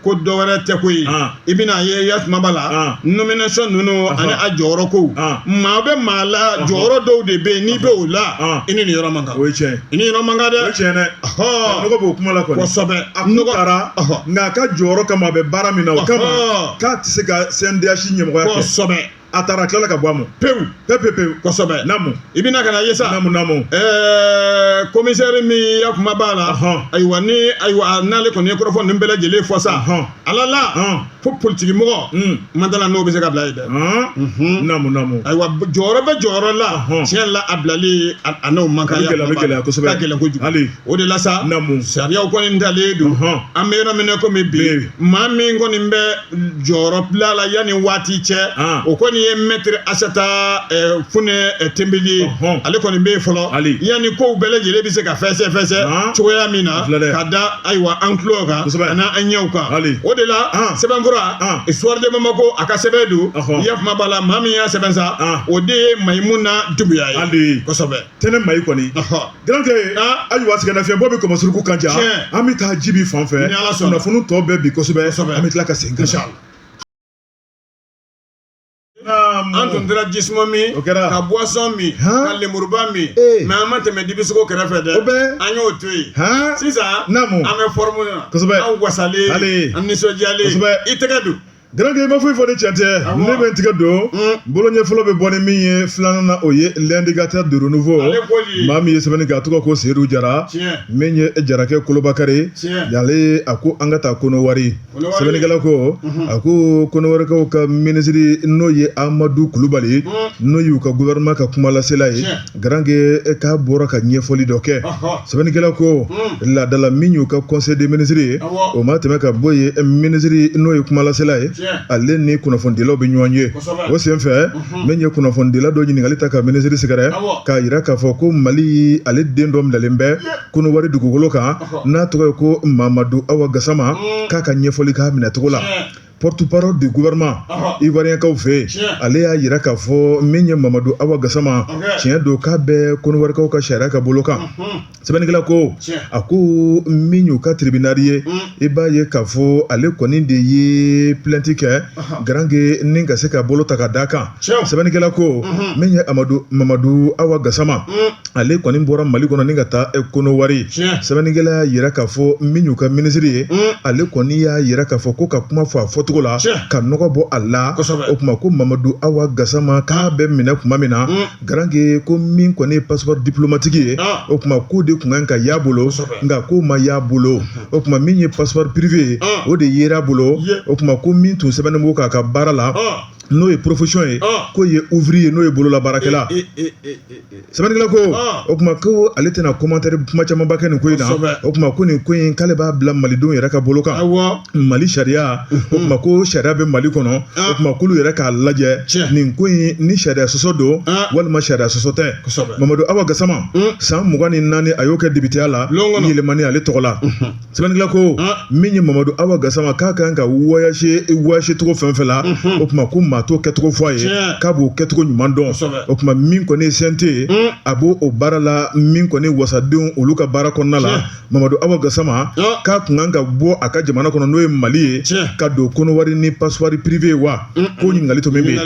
ko dɔ wɛrɛ tɛ koyi. I bɛna ye yakuma b'a la nomination ninnu ani a jɔyɔrɔ kow, maa bɛ maa la jɔyɔrɔ dɔw de bɛ yen n'i bɛ o la i ni nin yɔrɔ man kan. O ye tiɲɛ ye. I ni yɔrɔ man kan dɛ. O ye tiɲɛ dɛ. Nɔgɔ b'o kuma la kɔni. Kosɛbɛ. A kun taara nka a ka jɔyɔrɔ kama a bɛ baara min na o kama k'a tɛ se ka CNDH ɲɛmɔgɔya kɛ. Kosɛbɛ. A taara a tilala ka bɔ a ma. Pewu. Pewu pewu pewu. Kosɛbɛ. Naamu. I bɛna ka na ye sa. Naamu naamu. Commissaire min ya kuma b'a la. Ayiwa ni ayiwa n'ale kɔni ye kɔrɔfɔ ninnu bɛɛ lajɛlen fɔ sa. Ala la. Ko politiki mɔgɔ ma da la n'o bɛ se ka bila yen dɛ. Naamu naamu. Ayiwa jɔyɔrɔ bɛ jɔyɔrɔ la. Tiɲɛ la a bilali a n'o man kan. A bɛ gɛlɛya kosɛbɛ. Ka gɛlɛn kojugu. Hali. O de la sa. Naamu. Sariyaw kɔni talen don. An bɛ yɔrɔ min na komi bi. Maa min kɔni bɛ jɔyɔrɔ bila la yanni waati cɛ. O kɔni ye maître Asata Funɛ Tenbeli ye. Ale kɔni bɛ yen fɔlɔ. Hali. Yanni kow bɛɛ lajɛlen bɛ se ka fɛsɛ fɛsɛ cogoya min na. Ka da ayiwa an tulo kan. Kosɛbɛ. Ani an ɲɛw kan. Hali. O de la sɛbɛnfura kura Soir de Bamako a ka sɛbɛn don i ya kuma b'a la maa min y'a sɛbɛn sa o de ye Mayimuna Dumbuya ye kosɛbɛ tɛnɛ mayi kɔni garankɛ ayiwa sɛgɛnnafiɲɛbɔ bɛ kɔmɔsuruku kan ja an bɛ taa jibi fan fɛ kunnafoni tɔ bɛɛ bi kosɛbɛ an bɛ tila ka segin ka na. An tun taara jisuma min ka boisson min ka lemuruba min mais an ma tɛmɛ dibisogo kɛrɛfɛ dɛ an y'o to yen sisan an bɛ forme na an wasalen an nisɔndiyalen i tɛgɛ don. Garankɛ i ma foyi fɔ ni tiɲɛ tɛ ne bɛ n tigɛ don bolo ɲɛ fɔlɔ bɛ bɔ ni min ye filanan na o ye l'indicateur du renouveau maa min ye sɛbɛnni kɛ a tɔgɔ ko Seyidu Jara min ye Jarakɛ Kolobakari ale a ko an ka taa Konowari sɛbɛnnikɛla ko a ko Konowarikaw ka minisiri n'o ye Amadu Kulubali n'o y'u ka gouvernement ka kumalasela ye garankɛ k'a bɔra ka ɲɛfɔli dɔ kɛ sɛbɛnnikɛla ko laadala min y'u ka conseil des ministres ye o ma tɛmɛ ka bɔ yen minisiri n'o ye kumalasela ye ale ni kunnafonidilaw bɛ ɲɔgɔn ye o senfɛ min ye kunnafonidila dɔ ɲininkali ta ka minisiri sɛgɛrɛ k'a jira k'a fɔ ko Mali ale den dɔ minɛlen bɛ Konowari dugukolo kan n'a tɔgɔ ye ko Mamadu Awa Gasama k'a ka ɲɛfɔli k'a minɛcogo la porte-parole du gouvernement ivoirien-kaw fɛ yen ale y'a jira k'a fɔ min ye Mamadu Awa Gasama tiɲɛ don k'a bɛ Konowarikaw ka sariya ka bolo kan sɛbɛnnikɛla ko a ko min y'u ka tribunal ye i b'a ye k'a fɔ ale kɔni de ye plainte kɛ garanke ni ka se ka bolo ta ka d'a kan sɛbɛnnikɛla ko min ye Amadu Mamadu Awa Gasama ale kɔni bɔra Mali kɔnɔ ni ka taa Konowari sɛbɛnnikɛla y'a jira k'a fɔ min y'u ka minisiri ye ale kɔni y'a jira k'a fɔ ko ka kuma fɔ a fɔcogo la ka nɔgɔ bɔ a la o tuma ko Mamadu Awa Gasama k'a bɛ minɛ tuma min na garanke ko min kɔni ye passeport diplomatique ye o tuma k'o de tun kan ka y'a bolo nka k'o ma y'a bolo o tuma min ye passeport privé ye o de yer'a bolo o tuma ko min tun sɛbɛnnen b'o k'a ka baara la n'o ye profession ye k'o ye ouvrier n'o ye bololabaarakɛla sɛbɛnnikɛla ko o tuma ko ale tɛna commentaire kuma camanba kɛ nin ko in na o tuma ko nin ko in k'ale b'a bila malidenw yɛrɛ ka bolo kan mali sariya o tuma ko sariya bɛ mali kɔnɔ o tuma k'olu yɛrɛ k'a lajɛ nin ko in ni sariya sɔsɔ don walima sariya sɔsɔ tɛ Mamadu Awa Gasama san 24 a y'o kɛ depiteya la yɛlɛmani ale tɔgɔ la sɛbɛnnikɛla ko min ye Mamadu Awa Gasama k'a kan ka voyage voyage cogo fɛn fɛn la o tuma ko maa t'o kɛcogo fɔ a ye k'a b'o kɛcogo ɲuman dɔn o tuma min kɔni ye CNT ye a b'o o baara la min kɔni wasadenw olu ka baara kɔnɔna la Mamadu Awa Gasama k'a tun kan ka bɔ a ka jamana kɔnɔ n'o ye Mali ye ka don Konowari ni passeport privé ye wa ko ɲininkali to min bɛ yen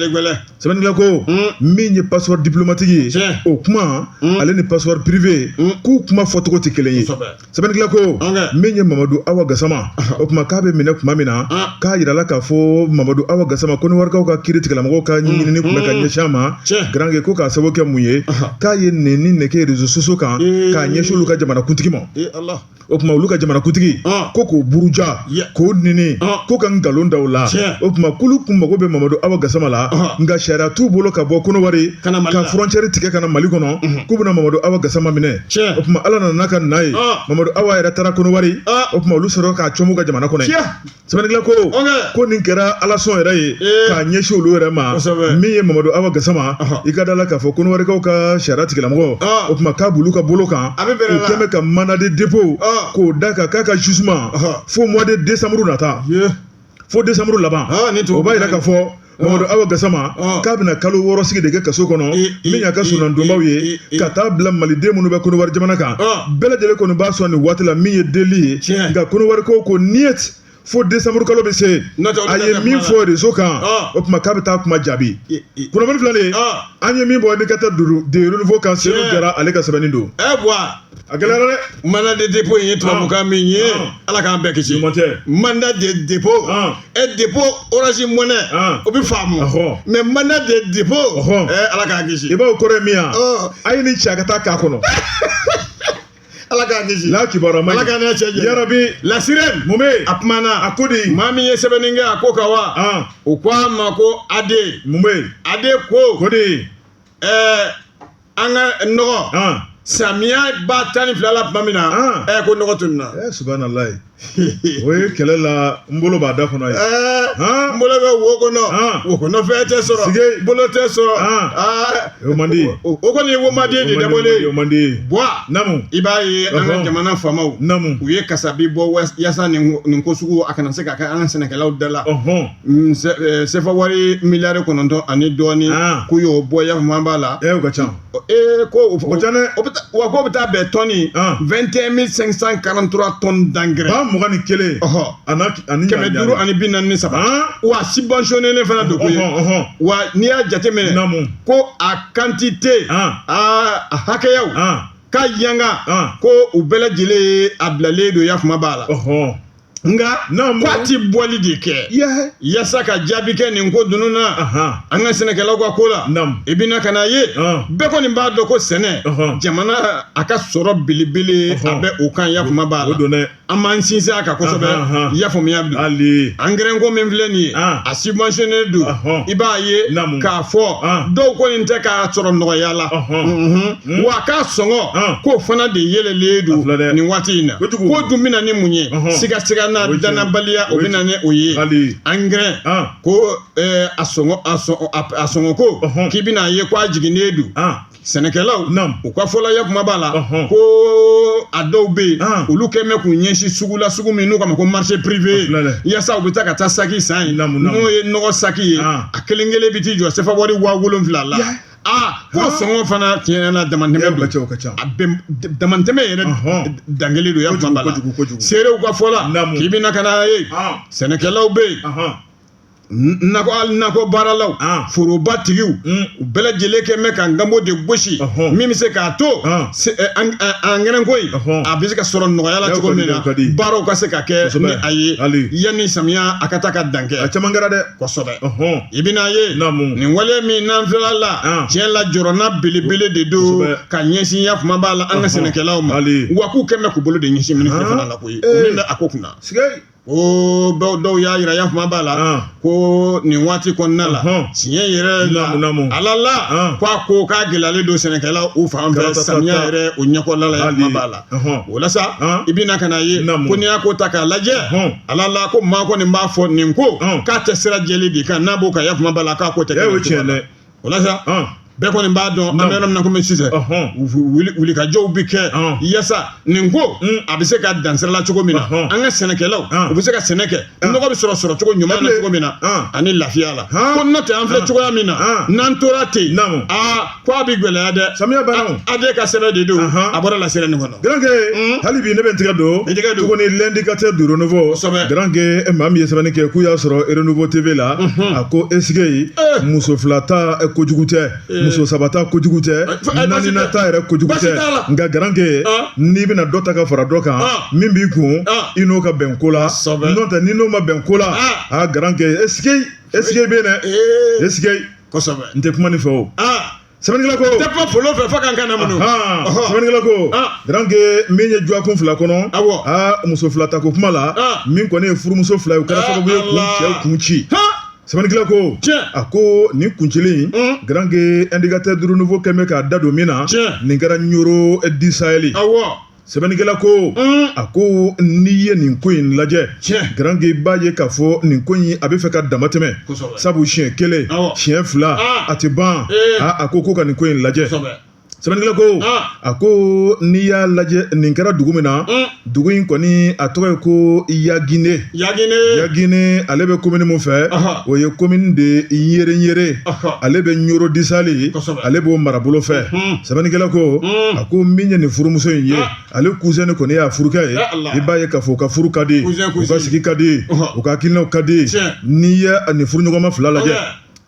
sɛbɛnnikɛla ko min ye passeport diplomatique ye o kuma ale ni passeport privé k'u kuma fɔcogo tɛ kelen ye sɛbɛnnikɛla ko min ye Mamadu Awa Gasama o tuma k'a bɛ minɛ tuma min na k'a jirala k'a fɔ Mamadu Awa Gasama Kɔnɔwarikaw ka kiiri tigilamɔgɔw ka ɲinini tun bɛ ka ɲɛsin a ma garanke ko k'a sababu kɛ mun ye k'a ye nɛni ne kɛ réseaux sociaux kan k'a ɲɛsin olu ka jamanakuntigi ma o tuma olu ka jamanakuntigi ko k'o buruja k'o nɛni ko ka nkalon da o la o tuma k'olu kun mago bɛ Mamadu Awa Gasama la nka sariya t'u bolo ka bɔ Kɔnɔwari ka frontière tigɛ ka na Mali kɔnɔ k'u bɛna Mamadu Awa Gasama minɛ o tuma Ala nana n'a ka na ye Mamadu Awa yɛrɛ taara Kɔnɔwari o tuma olu sɔrɔ k'a cɔmu ka jamana kɔnɔ sɛbɛnnikɛla ko ko nin kɛra Ala sɔn yɛrɛ ye k'a ɲɛsin olu yɛrɛ ma min ye Mamadu Awa Gasama i ka da la k'a fɔ Kɔnɔwarikaw ka sariya tigilamɔgɔ o tuma k'a b'olu ka bolo kan u kɛn bɛ ka mandat de dépôt k'o da kan k'a ka jugement fo mois de décembre nata fo décembre laban o b'a yira k'a fɔ Mamadu Awa Gasama k'a bɛna kalo 6 sigi de kɛ kaso kɔnɔ min y'a ka sonnadonbaw ye ka taa bila maliden minnu bɛ Kɔnɔwari jamana kan bɛɛ lajɛlen kɔni b'a sɔn nin waati la min ye deli ye nka Kɔnɔwarikaw ko niet fo décembre kalo bɛ se a ye min fɔ réseau kan o tuma k'a bɛ taa kuma jaabi kunnafoni filɛ nin ye an ye min bɔ indicateur de renouveau kan Seydou Jara ale ka sɛbɛnni don a gɛlɛyara dɛ mandat de dépôt in ye tubabukan min ye ala k'an bɛɛ kisi ɲuman tɛ mandat de dépôt e dépôt Orange Money o bɛ faamu mais mandat de dépôt ala k'an kisi i b'o kɔrɔ ye min ye a ye nin ci a ka taa k'a kɔnɔ ala k'an kisi la kibaruya ma ala k'an n'a cɛ janya yarabi la sirène mun bɛ yen a kumana a ko di maa min ye sɛbɛnni kɛ a ko kan wa o ko a ma ko AD mun bɛ yen AD ko ko di an ka nɔgɔ Samiya ba 12 la tuma min na, ɛ ko nɔgɔ tununna. Ɛ subahanallahi, o ye kɛlɛ la n bolo b'a da kɔnɔ ye. Ɛɛ, n bolo bɛ wo kɔnɔ, wo kɔnɔ fɛn tɛ sɔrɔ, bolo tɛ sɔrɔ. O man di. O kɔni ye wo man di de dabɔlen. O man di. Buwa, naamu, i b'a ye an ka jamana faamaw, naamu, u ye kasabi bɔ yaasa nin ko sugu a kana se ka kɛ an ka sɛnɛkɛlaw da la. Sefa wari miliyari 9 ani dɔɔnin, k'u y'o bɔ yafama b'a la. Ɛ o ka ca. Ee ko o ka ca dɛ. O bɛ taa, wa k'o bɛ taa bɛn tɔni 21 543 tonnes d'engrais. 21,000. Ani 543. Wa subventionné fana don koyi. Wa n'i y'a jateminɛ, ko a quantité, a hakɛyaw k'a yanga, ko u bɛɛ lajɛlen ye a bilalen don yafama b'a la. Nka k'a ti bɔli de kɛ yaasa ka jaabi kɛ nin ko ninnu na an ka sɛnɛkɛlaw ka ko la. I bɛna ka na ye, bɛɛ kɔni b'a dɔn ko sɛnɛ, jamana a ka sɔrɔ belebele a bɛ o kan yafama b'a la. An b'an sinsin a kan kosɛbɛ, i y'a faamuya bi. Engrais ko min filɛ nin ye, a subventionné don. I b'a ye k'a fɔ dɔw kɔni tɛ k'a sɔrɔ nɔgɔya la, wa k'a sɔngɔ k'o fana de yɛlɛlen don nin waati in na. K'o dun bɛ na ni mun ye? Sigasiga n'a danabaliya, o bɛ na ni o ye. Engrais ko a sɔngɔ a sɔngɔ ko k'i bɛna ye ko a jiginnen don. Sɛnɛkɛlaw u ka fɔla yakuma b'a la ko a dɔw bɛ yen, olu kɛn bɛ k'u ɲɛsin sugu la, sugu min n'u k'a ma ko marché privé, yaasa u bɛ taa ka taa saki san yen, n'o ye nɔgɔ saki ye, a kelen kelen bɛ t'i jɔ sefa wari 7000 la. Aa, ko sɔngɔ fana tiɲɛ na damantɛmɛ don, a bɛ damantɛmɛ yɛrɛ dankelen don yakuma b'a la. Seerew ka fɔ la, k'i bɛna ka na ye sɛnɛkɛlaw bɛ yen, nakɔ, hali nakɔ baaralaw, foroba tigiw, u bɛɛ lajɛlen kɛ bɛ ka ngambo de gosi min bɛ se k'a to angɛrɛ ko in a bɛ se ka sɔrɔ nɔgɔya la cogo min na, baaraw ka se ka kɛ ni a ye yanni samiya a ka taa ka dan kɛ. A caman kɛra dɛ. Kosɛbɛ. I bɛna ye nin wale min n'an filɛ la, tiɲɛ la jɔrɔna belebele de don ka ɲɛsin yakuma b'a la an ka sɛnɛkɛlaw ma. Wa k'u kɛ bɛ k'u bolo de ɲɛsin minisiri fana la koyi, min bɛ a ko kunna. Ko dɔw y'a yira yakuma b'a la ko nin waati kɔnɔna la, tiɲɛ yɛrɛ la, ala la, ko a ko k'a gɛlɛyalen don sɛnɛkɛlaw u fan fɛ samiya yɛrɛ o ɲɛkɔrɔla la yakuma b'a la. O la sa, i bɛna ka na ye ko n'i y'a ko ta k'a lajɛ, ala la, ko maa kɔni b'a fɔ nin ko k'a tɛ sira jɛlen de kan n'a b'o kan yakuma b'a la, k'a ko tɛ kɛ dɛ. O la sa, bɛɛ kɔni b'a dɔn an bɛ yɔrɔ min na komi sisan, wulikajɔw bɛ kɛ yaasa nin ko a bɛ se ka dan sira la cogo min na, an ka sɛnɛkɛlaw u bɛ se ka sɛnɛ kɛ, nɔgɔ bɛ sɔrɔ sɔrɔcogo ɲuman na cogo min na ani lafiya la. Ko n'o tɛ, an filɛ cogoya min na, n'an tora ten, aa, ko a bɛ gɛlɛya dɛ. Samiya banna. AD ka sɛbɛn de don, a bɔra lasɛrɛ nin kɔnɔ. Garankɛ, hali bi ne bɛ n tigɛ don tuguni l'indicateur du renouveau. Garankɛ, maa min ye sɛbɛnni kɛ k'u y'a sɔrɔ Renouveau TV la, a ko esike muso fila ta kojugu tɛ, muso saba ta kojugu tɛ, naaninan ta yɛrɛ kojugu tɛ, nka garankɛ, n'i bɛna dɔ ta ka fara dɔ kan, min b'i kun, i n'o ka bɛn ko la. N'o tɛ, n'i n'o ma bɛn ko la, a garankɛ, esike esike bɛ yen dɛ, esike. N tɛ kuma nin fɛ o. Sɛbɛnnikɛla ko, tɛ kuma folo fɛ fo k'an kan namunu. Sɛbɛnnikɛla ko, garankɛ, min ye dɔgɔkun 2 kɔnɔ, aa, muso fila ta ko kuma la, min kɔni ye furumuso fila ye, o kɛra sababu ye k'u cɛw kun ci. Sɛbɛnnikɛla ko, a ko nin kuncili in, garankɛ, indicateur du renouveau kɛn bɛ k'a da don min na, nin kɛra Ɲoro du Sahel. Sɛbɛnnikɛla ko, a ko n'i ye nin ko in lajɛ, garankɛ, i b'a ye k'a fɔ nin ko in a bɛ fɛ ka dama tɛmɛ, sabu siɲɛ kelen, siɲɛ fila, a tɛ ban. A ko ko ka nin ko in lajɛ. Sɛbɛnnikɛla ko, a ko n'i y'a lajɛ, nin kɛra dugu min na, dugu in kɔni a tɔgɔ ye ko Yagine. Yagine, ale bɛ commune min fɛ, o ye commune de Yere-Yere, ale bɛ Ɲoro du Sahel, ale b'o marabolo fɛ. Sɛbɛnnikɛla ko, a ko min ye nin furumuso in ye, ale cousin de kɔni y'a furukɛ ye. I b'a ye k'a fɔ u ka furu ka di, u ka sigi ka di, u ka hakilinaw ka di. N'i ye nin furuɲɔgɔnma fila lajɛ,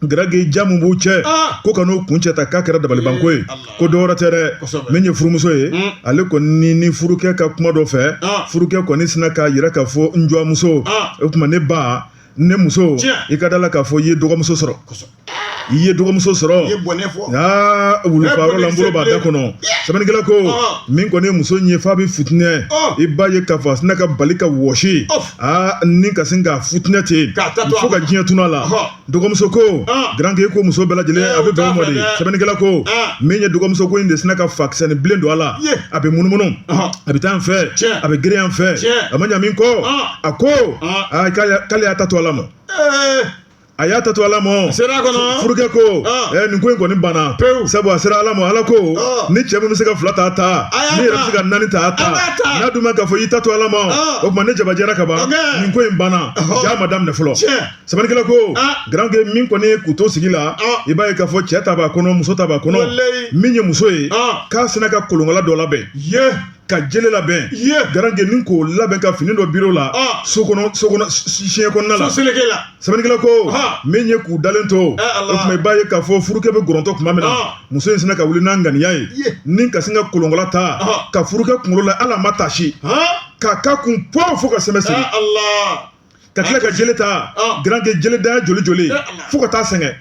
garankɛ, ja min b'u cɛ, ko ka n'o kuncɛ ta, k'a kɛra dabalibanko ye. Ko dɔwɛrɛ tɛ dɛ, min ye furumuso ye, ale kɔni ni furukɛ ka kuma dɔ fɛ, furukɛ kɔni sinna k'a yira k'a fɔ n dɔgɔmuso, o tuma ne ba, ne muso, i ka da la k'a fɔ i ye dɔgɔmuso sɔrɔ. I ye dɔgɔmuso sɔrɔ. I ye bɔnɛ fɔ. Aa, wulufa yɔrɔ la, n bolo b'a da kɔnɔ. Sɛbɛnnikɛla ko min kɔni ye muso in ye f'a bɛ futinɛ, i b'a ye k'a fɔ a sina ka bali ka wɔsi, aa, ni ka sin ka futinɛ ten fo ka diɲɛ tunun a la. Dɔgɔmuso ko garankɛ ko muso bɛɛ lajɛlen a bɛ bɛn o ma de. Sɛbɛnnikɛla ko min ye dɔgɔmuso ko in de sina ka fakisɛnin bilen don a la, a bɛ munumunu, a bɛ taa yan fɛ, a bɛ girin yan fɛ, a ma ɲa min kɔ, a ko k'ale y'a ta to Ala ma. A y'a ta to Ala ma. Furukɛ ko nin ko in kɔni banna pewu, sabu a sera Ala ma. Ala ko ni cɛ min bɛ se ka fila ta, ta, n'i yɛrɛ bɛ se ka naani ta, ta. N'a dun ma k'a fɔ i ta to Ala ma, o tuma ne jaba jɛra ka ban, nin ko in banna, ja ma daminɛ fɔlɔ. Sɛbɛnnikɛla ko garankɛ min kɔni ye k'u to sigi la, i b'a ye k'a fɔ cɛ ta b'a kɔnɔ, muso ta b'a kɔnɔ. Min ye muso ye, k'a sina ka kolonkala dɔ labɛn, ka jele labɛn, garankɛ, ni k'o labɛn ka fini dɔ biro la so kɔnɔ, so kɔnɔ siɲɛ kɔnɔna la. Sɛbɛnnikɛla ko min ye k'u dalen to, o tuma i b'a ye k'a fɔ furukɛ bɛ gɔrɔntɔ tuma min na, muso in sina ka wuli n'a ŋaniya ye, ni ka sin ka kolonkala ta ka furukɛ kunkolo la, hali a ma tasi, k'a k'a kun pɔ fo ka sɛmɛ siri, ka tila ka jele ta, garankɛ, jele da joli joli fo ka taa sɛgɛn.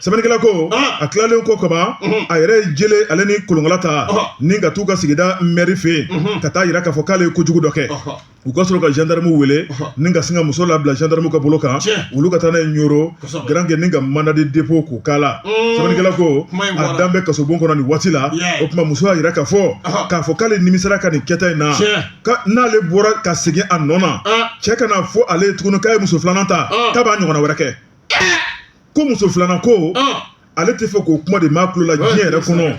Sɛbɛnnikɛla ko a tilalen kɔ kaban, a yɛrɛ ye jele ale ni kolonkala ta ni ka t'u ka sigida mɛri fɛ yen, ka taa yira k'a fɔ k'ale ye kojugu dɔ kɛ. U ka sɔrɔ ka gendarme wele ni ka sin ka muso labila gendarme ka bolo kan, olu ka taa n'a ye Ɲoro, garankɛ, ni ka mandat de dépôt k'o k'a la. Sɛbɛnnikɛla ko a dan bɛ kasobon kɔnɔ nin waati la. O tuma muso y'a yira k'a fɔ k'ale nimisara ka nin kɛta in na, n'ale bɔra ka segin a nɔ na, cɛ kana fɔ ale ye tuguni k'a ye muso filanan ta, k'a b'a ɲɔgɔnna wɛrɛ kɛ. Ko muso filanan ko, ale tɛ fɛ k'o kuma de mɛn a tulo la diɲɛ yɛrɛ kɔnɔ.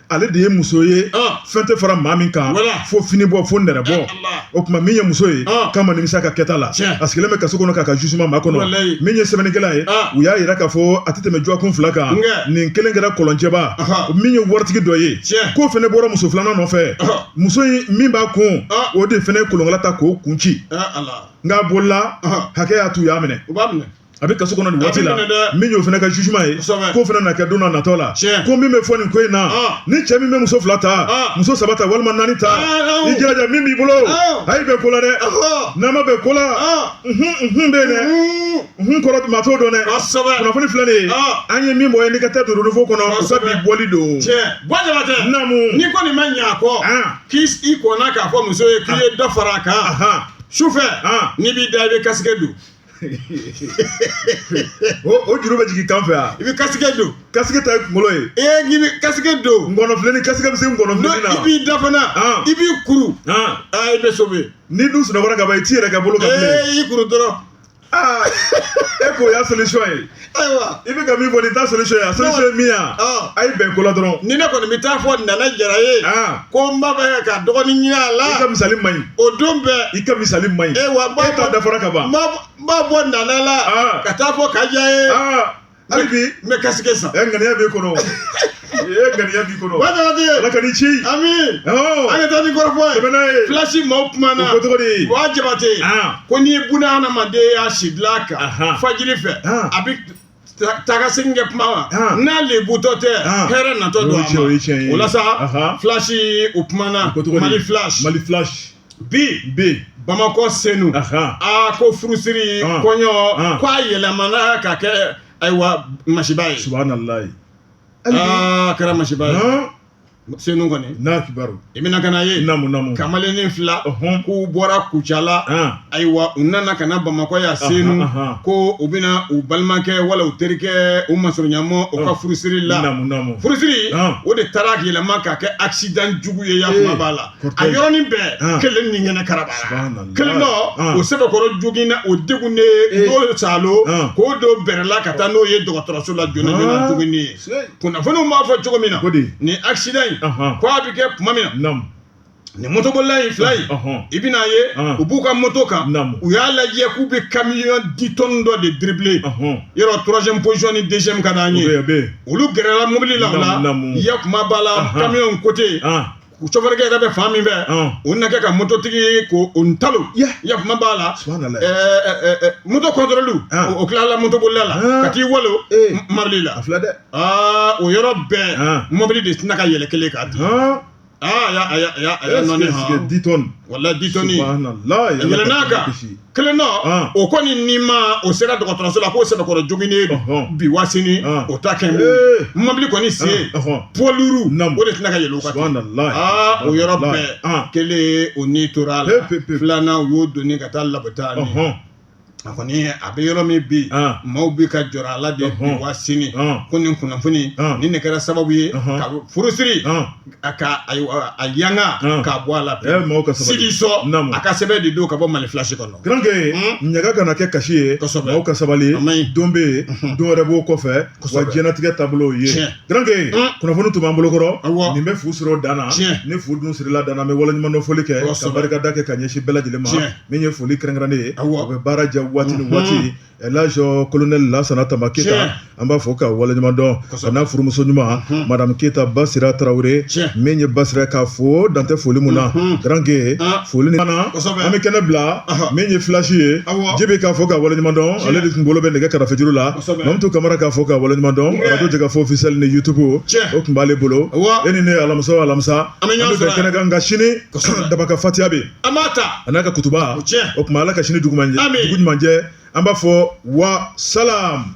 Ale de ye muso ye, fɛn tɛ fara maa min kan fo fini bɔ, fo nɛrɛ bɔ. O tuma min ye muso ye, k'a ma nimisa ka kɛta la, a sigilen bɛ kaso kɔnɔ k'a ka jugement makɔnɔ. Min ye sɛbɛnnikɛla ye, u y'a yira k'a fɔ a tɛ tɛmɛ dɔgɔkun 2 kan, nin kelen kɛra kɔlɔncɛba. Min ye waritigi dɔ ye, k'o fana bɔra muso filanan nɔfɛ. Muso in min b'a kun, o de fana ye kolonkala ta k'o kun ci, nka a bolila, hakɛ y'a t'u y'a minɛ, a bɛ kaso kɔnɔ nin waati la. Min y'o fana ka jugement ye, k'o fana na kɛ don n'a natɔ la. Ko min bɛ fɔ nin ko in na, ni cɛ min bɛ muso fila ta, muso saba ta, walima naani ta, i jilaja min b'i bolo, a y'i bɛn ko la dɛ. N'a ma bɛn ko la, unhun bɛ yen dɛ, unhun kɔrɔ maa t'o dɔn dɛ. Kunnafoni filɛ nin ye, an ye min bɔ ye, n'i ka taa don Renouveau kɔnɔ, u ka bi bɔli don. Bɔ Jabatɛ. Naamu. N'i kɔni ma ɲɛ a kɔ, k'i kɔnna k'a fɔ muso ye k'i ye dɔ fara a kan sufɛ, n'i b'i da, i bɛ casque don. O juru bɛ jigin kan fɛ wa? I bɛ casque don. Casque ta ye kunkolo ye. Ee, n'i bɛ casque don. Ngɔnɔfilen ni casque bɛ se ngɔnɔfilen na. I b'i da fana. I b'i kuru. Aa, i bɛ sauver. N'i dun sunɔgɔra ka ban, i t'i yɛrɛ ka bolo kan bilen. Ee, i kuru dɔrɔn. Aa, e k'o y'a solution ye. Ayiwa. I bɛ ka min fɔ nin t'a solution ye. A solution ye min ye, a ye bɛn ko la dɔrɔn. Ni ne kɔni bɛ taa fɔ Nana Jara ye ko n b'a fɛ ka dɔgɔnin ɲini a la. I ka misali man ɲi. O don bɛɛ. I ka misali man ɲi. Ee wa, e ta dafara ka ban. N b'a bɔ Nana la ka taa fɔ Kaja ye. Hali bi. N bɛ casque san. Ɛ, ŋaniya b'i kɔnɔ. E, ŋaniya b'i kɔnɔ. Jabate. Ala ka n'i ci. Ami. An ka taa ni kɔrɔfɔ ye. Tɛmɛ n'a ye. Flash maaw kumana. O ko cogo di? Wa Jabate. Ko n'i ye buna hadamaden y'a si dilan kan fajiri fɛ, a bɛ taa ka segin kɛ kuma ma, n'a lebutɔ tɛ, hɛrɛ natɔ don a ma. O la sa, Flash o kumana. Mali Flash. Mali Flash. Bi bi. Bamakɔ Senu, aa, ko furusiri kɔɲɔ, ko a yɛlɛmana ka kɛ ayiwa masiba ye. Subahanallahi. Aa, kɛra masiba ye Senu kɔni. N'a kibaru. I bɛna ka na ye. Naamu naamu. Kamalennin fila k'u bɔra Kucala, ayiwa, u nana ka na Bamakɔ yan Senu, ko u bɛna u balimakɛ wala u terikɛ, u masurunyamɔ, o ka furusiri la. Naamu naamu. Furusiri o de taara yɛlɛma ka kɛ accident jugu ye. Ya kuma b'a la, a yɔrɔnin bɛɛ kelen ni ɲɛnɛ karabara, kelen dɔ o sɛbɛkɔrɔ joginna, o degunnen n'o salo k'o don bɛrɛ la ka taa n'o ye dɔgɔtɔrɔso la joona joona, joginni ye. Kunnafoniw b'a fɔ cogo min na, nin accident in, ko a bɛ kɛ tuma min na, nin motobolila in fila in, i bɛna ye u b'u ka moto kan, u y'a lajɛ k'u bɛ camion 10 tonnes dɔ de dribbler yɔrɔ, troisième position ni deuxième ka d'an ye. Olu gɛrɛla mobili la, o la ya kuma b'a la, camion côté chauffeur yɛrɛ bɛ fan min fɛ, o na kɛ ka mototigi ko o ntalo. Ya kuma b'a la, moto contrôle o tilala motobolila la ka t'i walo marili la. A filɛ dɛ. Aa, o yɔrɔ bɛɛ, mobili de tɛna ka yɛlɛ kelen kan ten. Aa a y'a a y'a a y'a nɔɔni han 10 tonnes walahi 10 tonnes subhanallah a yɛlɛn'a kan kelen dɔ o kɔni ni ma o sera dɔgɔtɔrɔso la k'o sɛbɛkɔrɔ joginnen don bi wa sini o ta kɛ mobili kɔni sen poids lourd o de tɛna ka yɛlɛ o kan subhanallah aa o yɔrɔ bɛɛ kelen o ni tora a la filanan u y'o doni ka taa labita a kɔni a bɛ yɔrɔ min bi maaw bɛ ka jɔrɔ a la de bi wa sini ko nin kunnafoni nin de kɛra sababu ye ka furusiri a ka a yanga k'a bɔ a la Sidi Sɔ a ka sɛbɛn de don ka bɔ Mali Flash kɔnɔ Garankɛ ɲaga kana kɛ kasi ye maaw ka sabali don bɛ yen don wɛrɛ b'o kɔfɛ wa diɲɛlatigɛ taabolo ye Garankɛ kunnafoni tun b'an bolokɔrɔ nin bɛ fu siri o dan na ni fu dun sirila dan na an bɛ waleɲumandɔn foli kɛ ka barikada kɛ ka ɲɛsin bɛɛ lajɛlen ma min ye foli kɛrɛnkɛrɛnnen ye o bɛ baara jɛ waati ni waati Elhaji colonel Lasana Tamba Keyita an b'a fo ka waleɲuman dɔn a n'a furumuso ɲuman madame Keyita Basira Tarawele min ye Basira k'a fo dan tɛ foli mun na Garankɛ foli ni an bɛ kɛnɛ bila min ye Flash ye Jibi k'a fo ka waleɲuman dɔn ale de tun bolo bɛ nɛgɛ karafejuru la Mamutu Kamara k'a fo ka waleɲuman dɔn radio Jɛkafɔ officiel ni YouTube o tun b'ale bolo e ni ne alamisa o alamisa an bɛ kɛnɛ kan nka sini Dabaka Fatiya bɛ yen an b'a ta a n'a ka kutuba o tiɲɛ o tuma ala ka sini dugu ɲuman jɛ an b'a fɔ wa salam.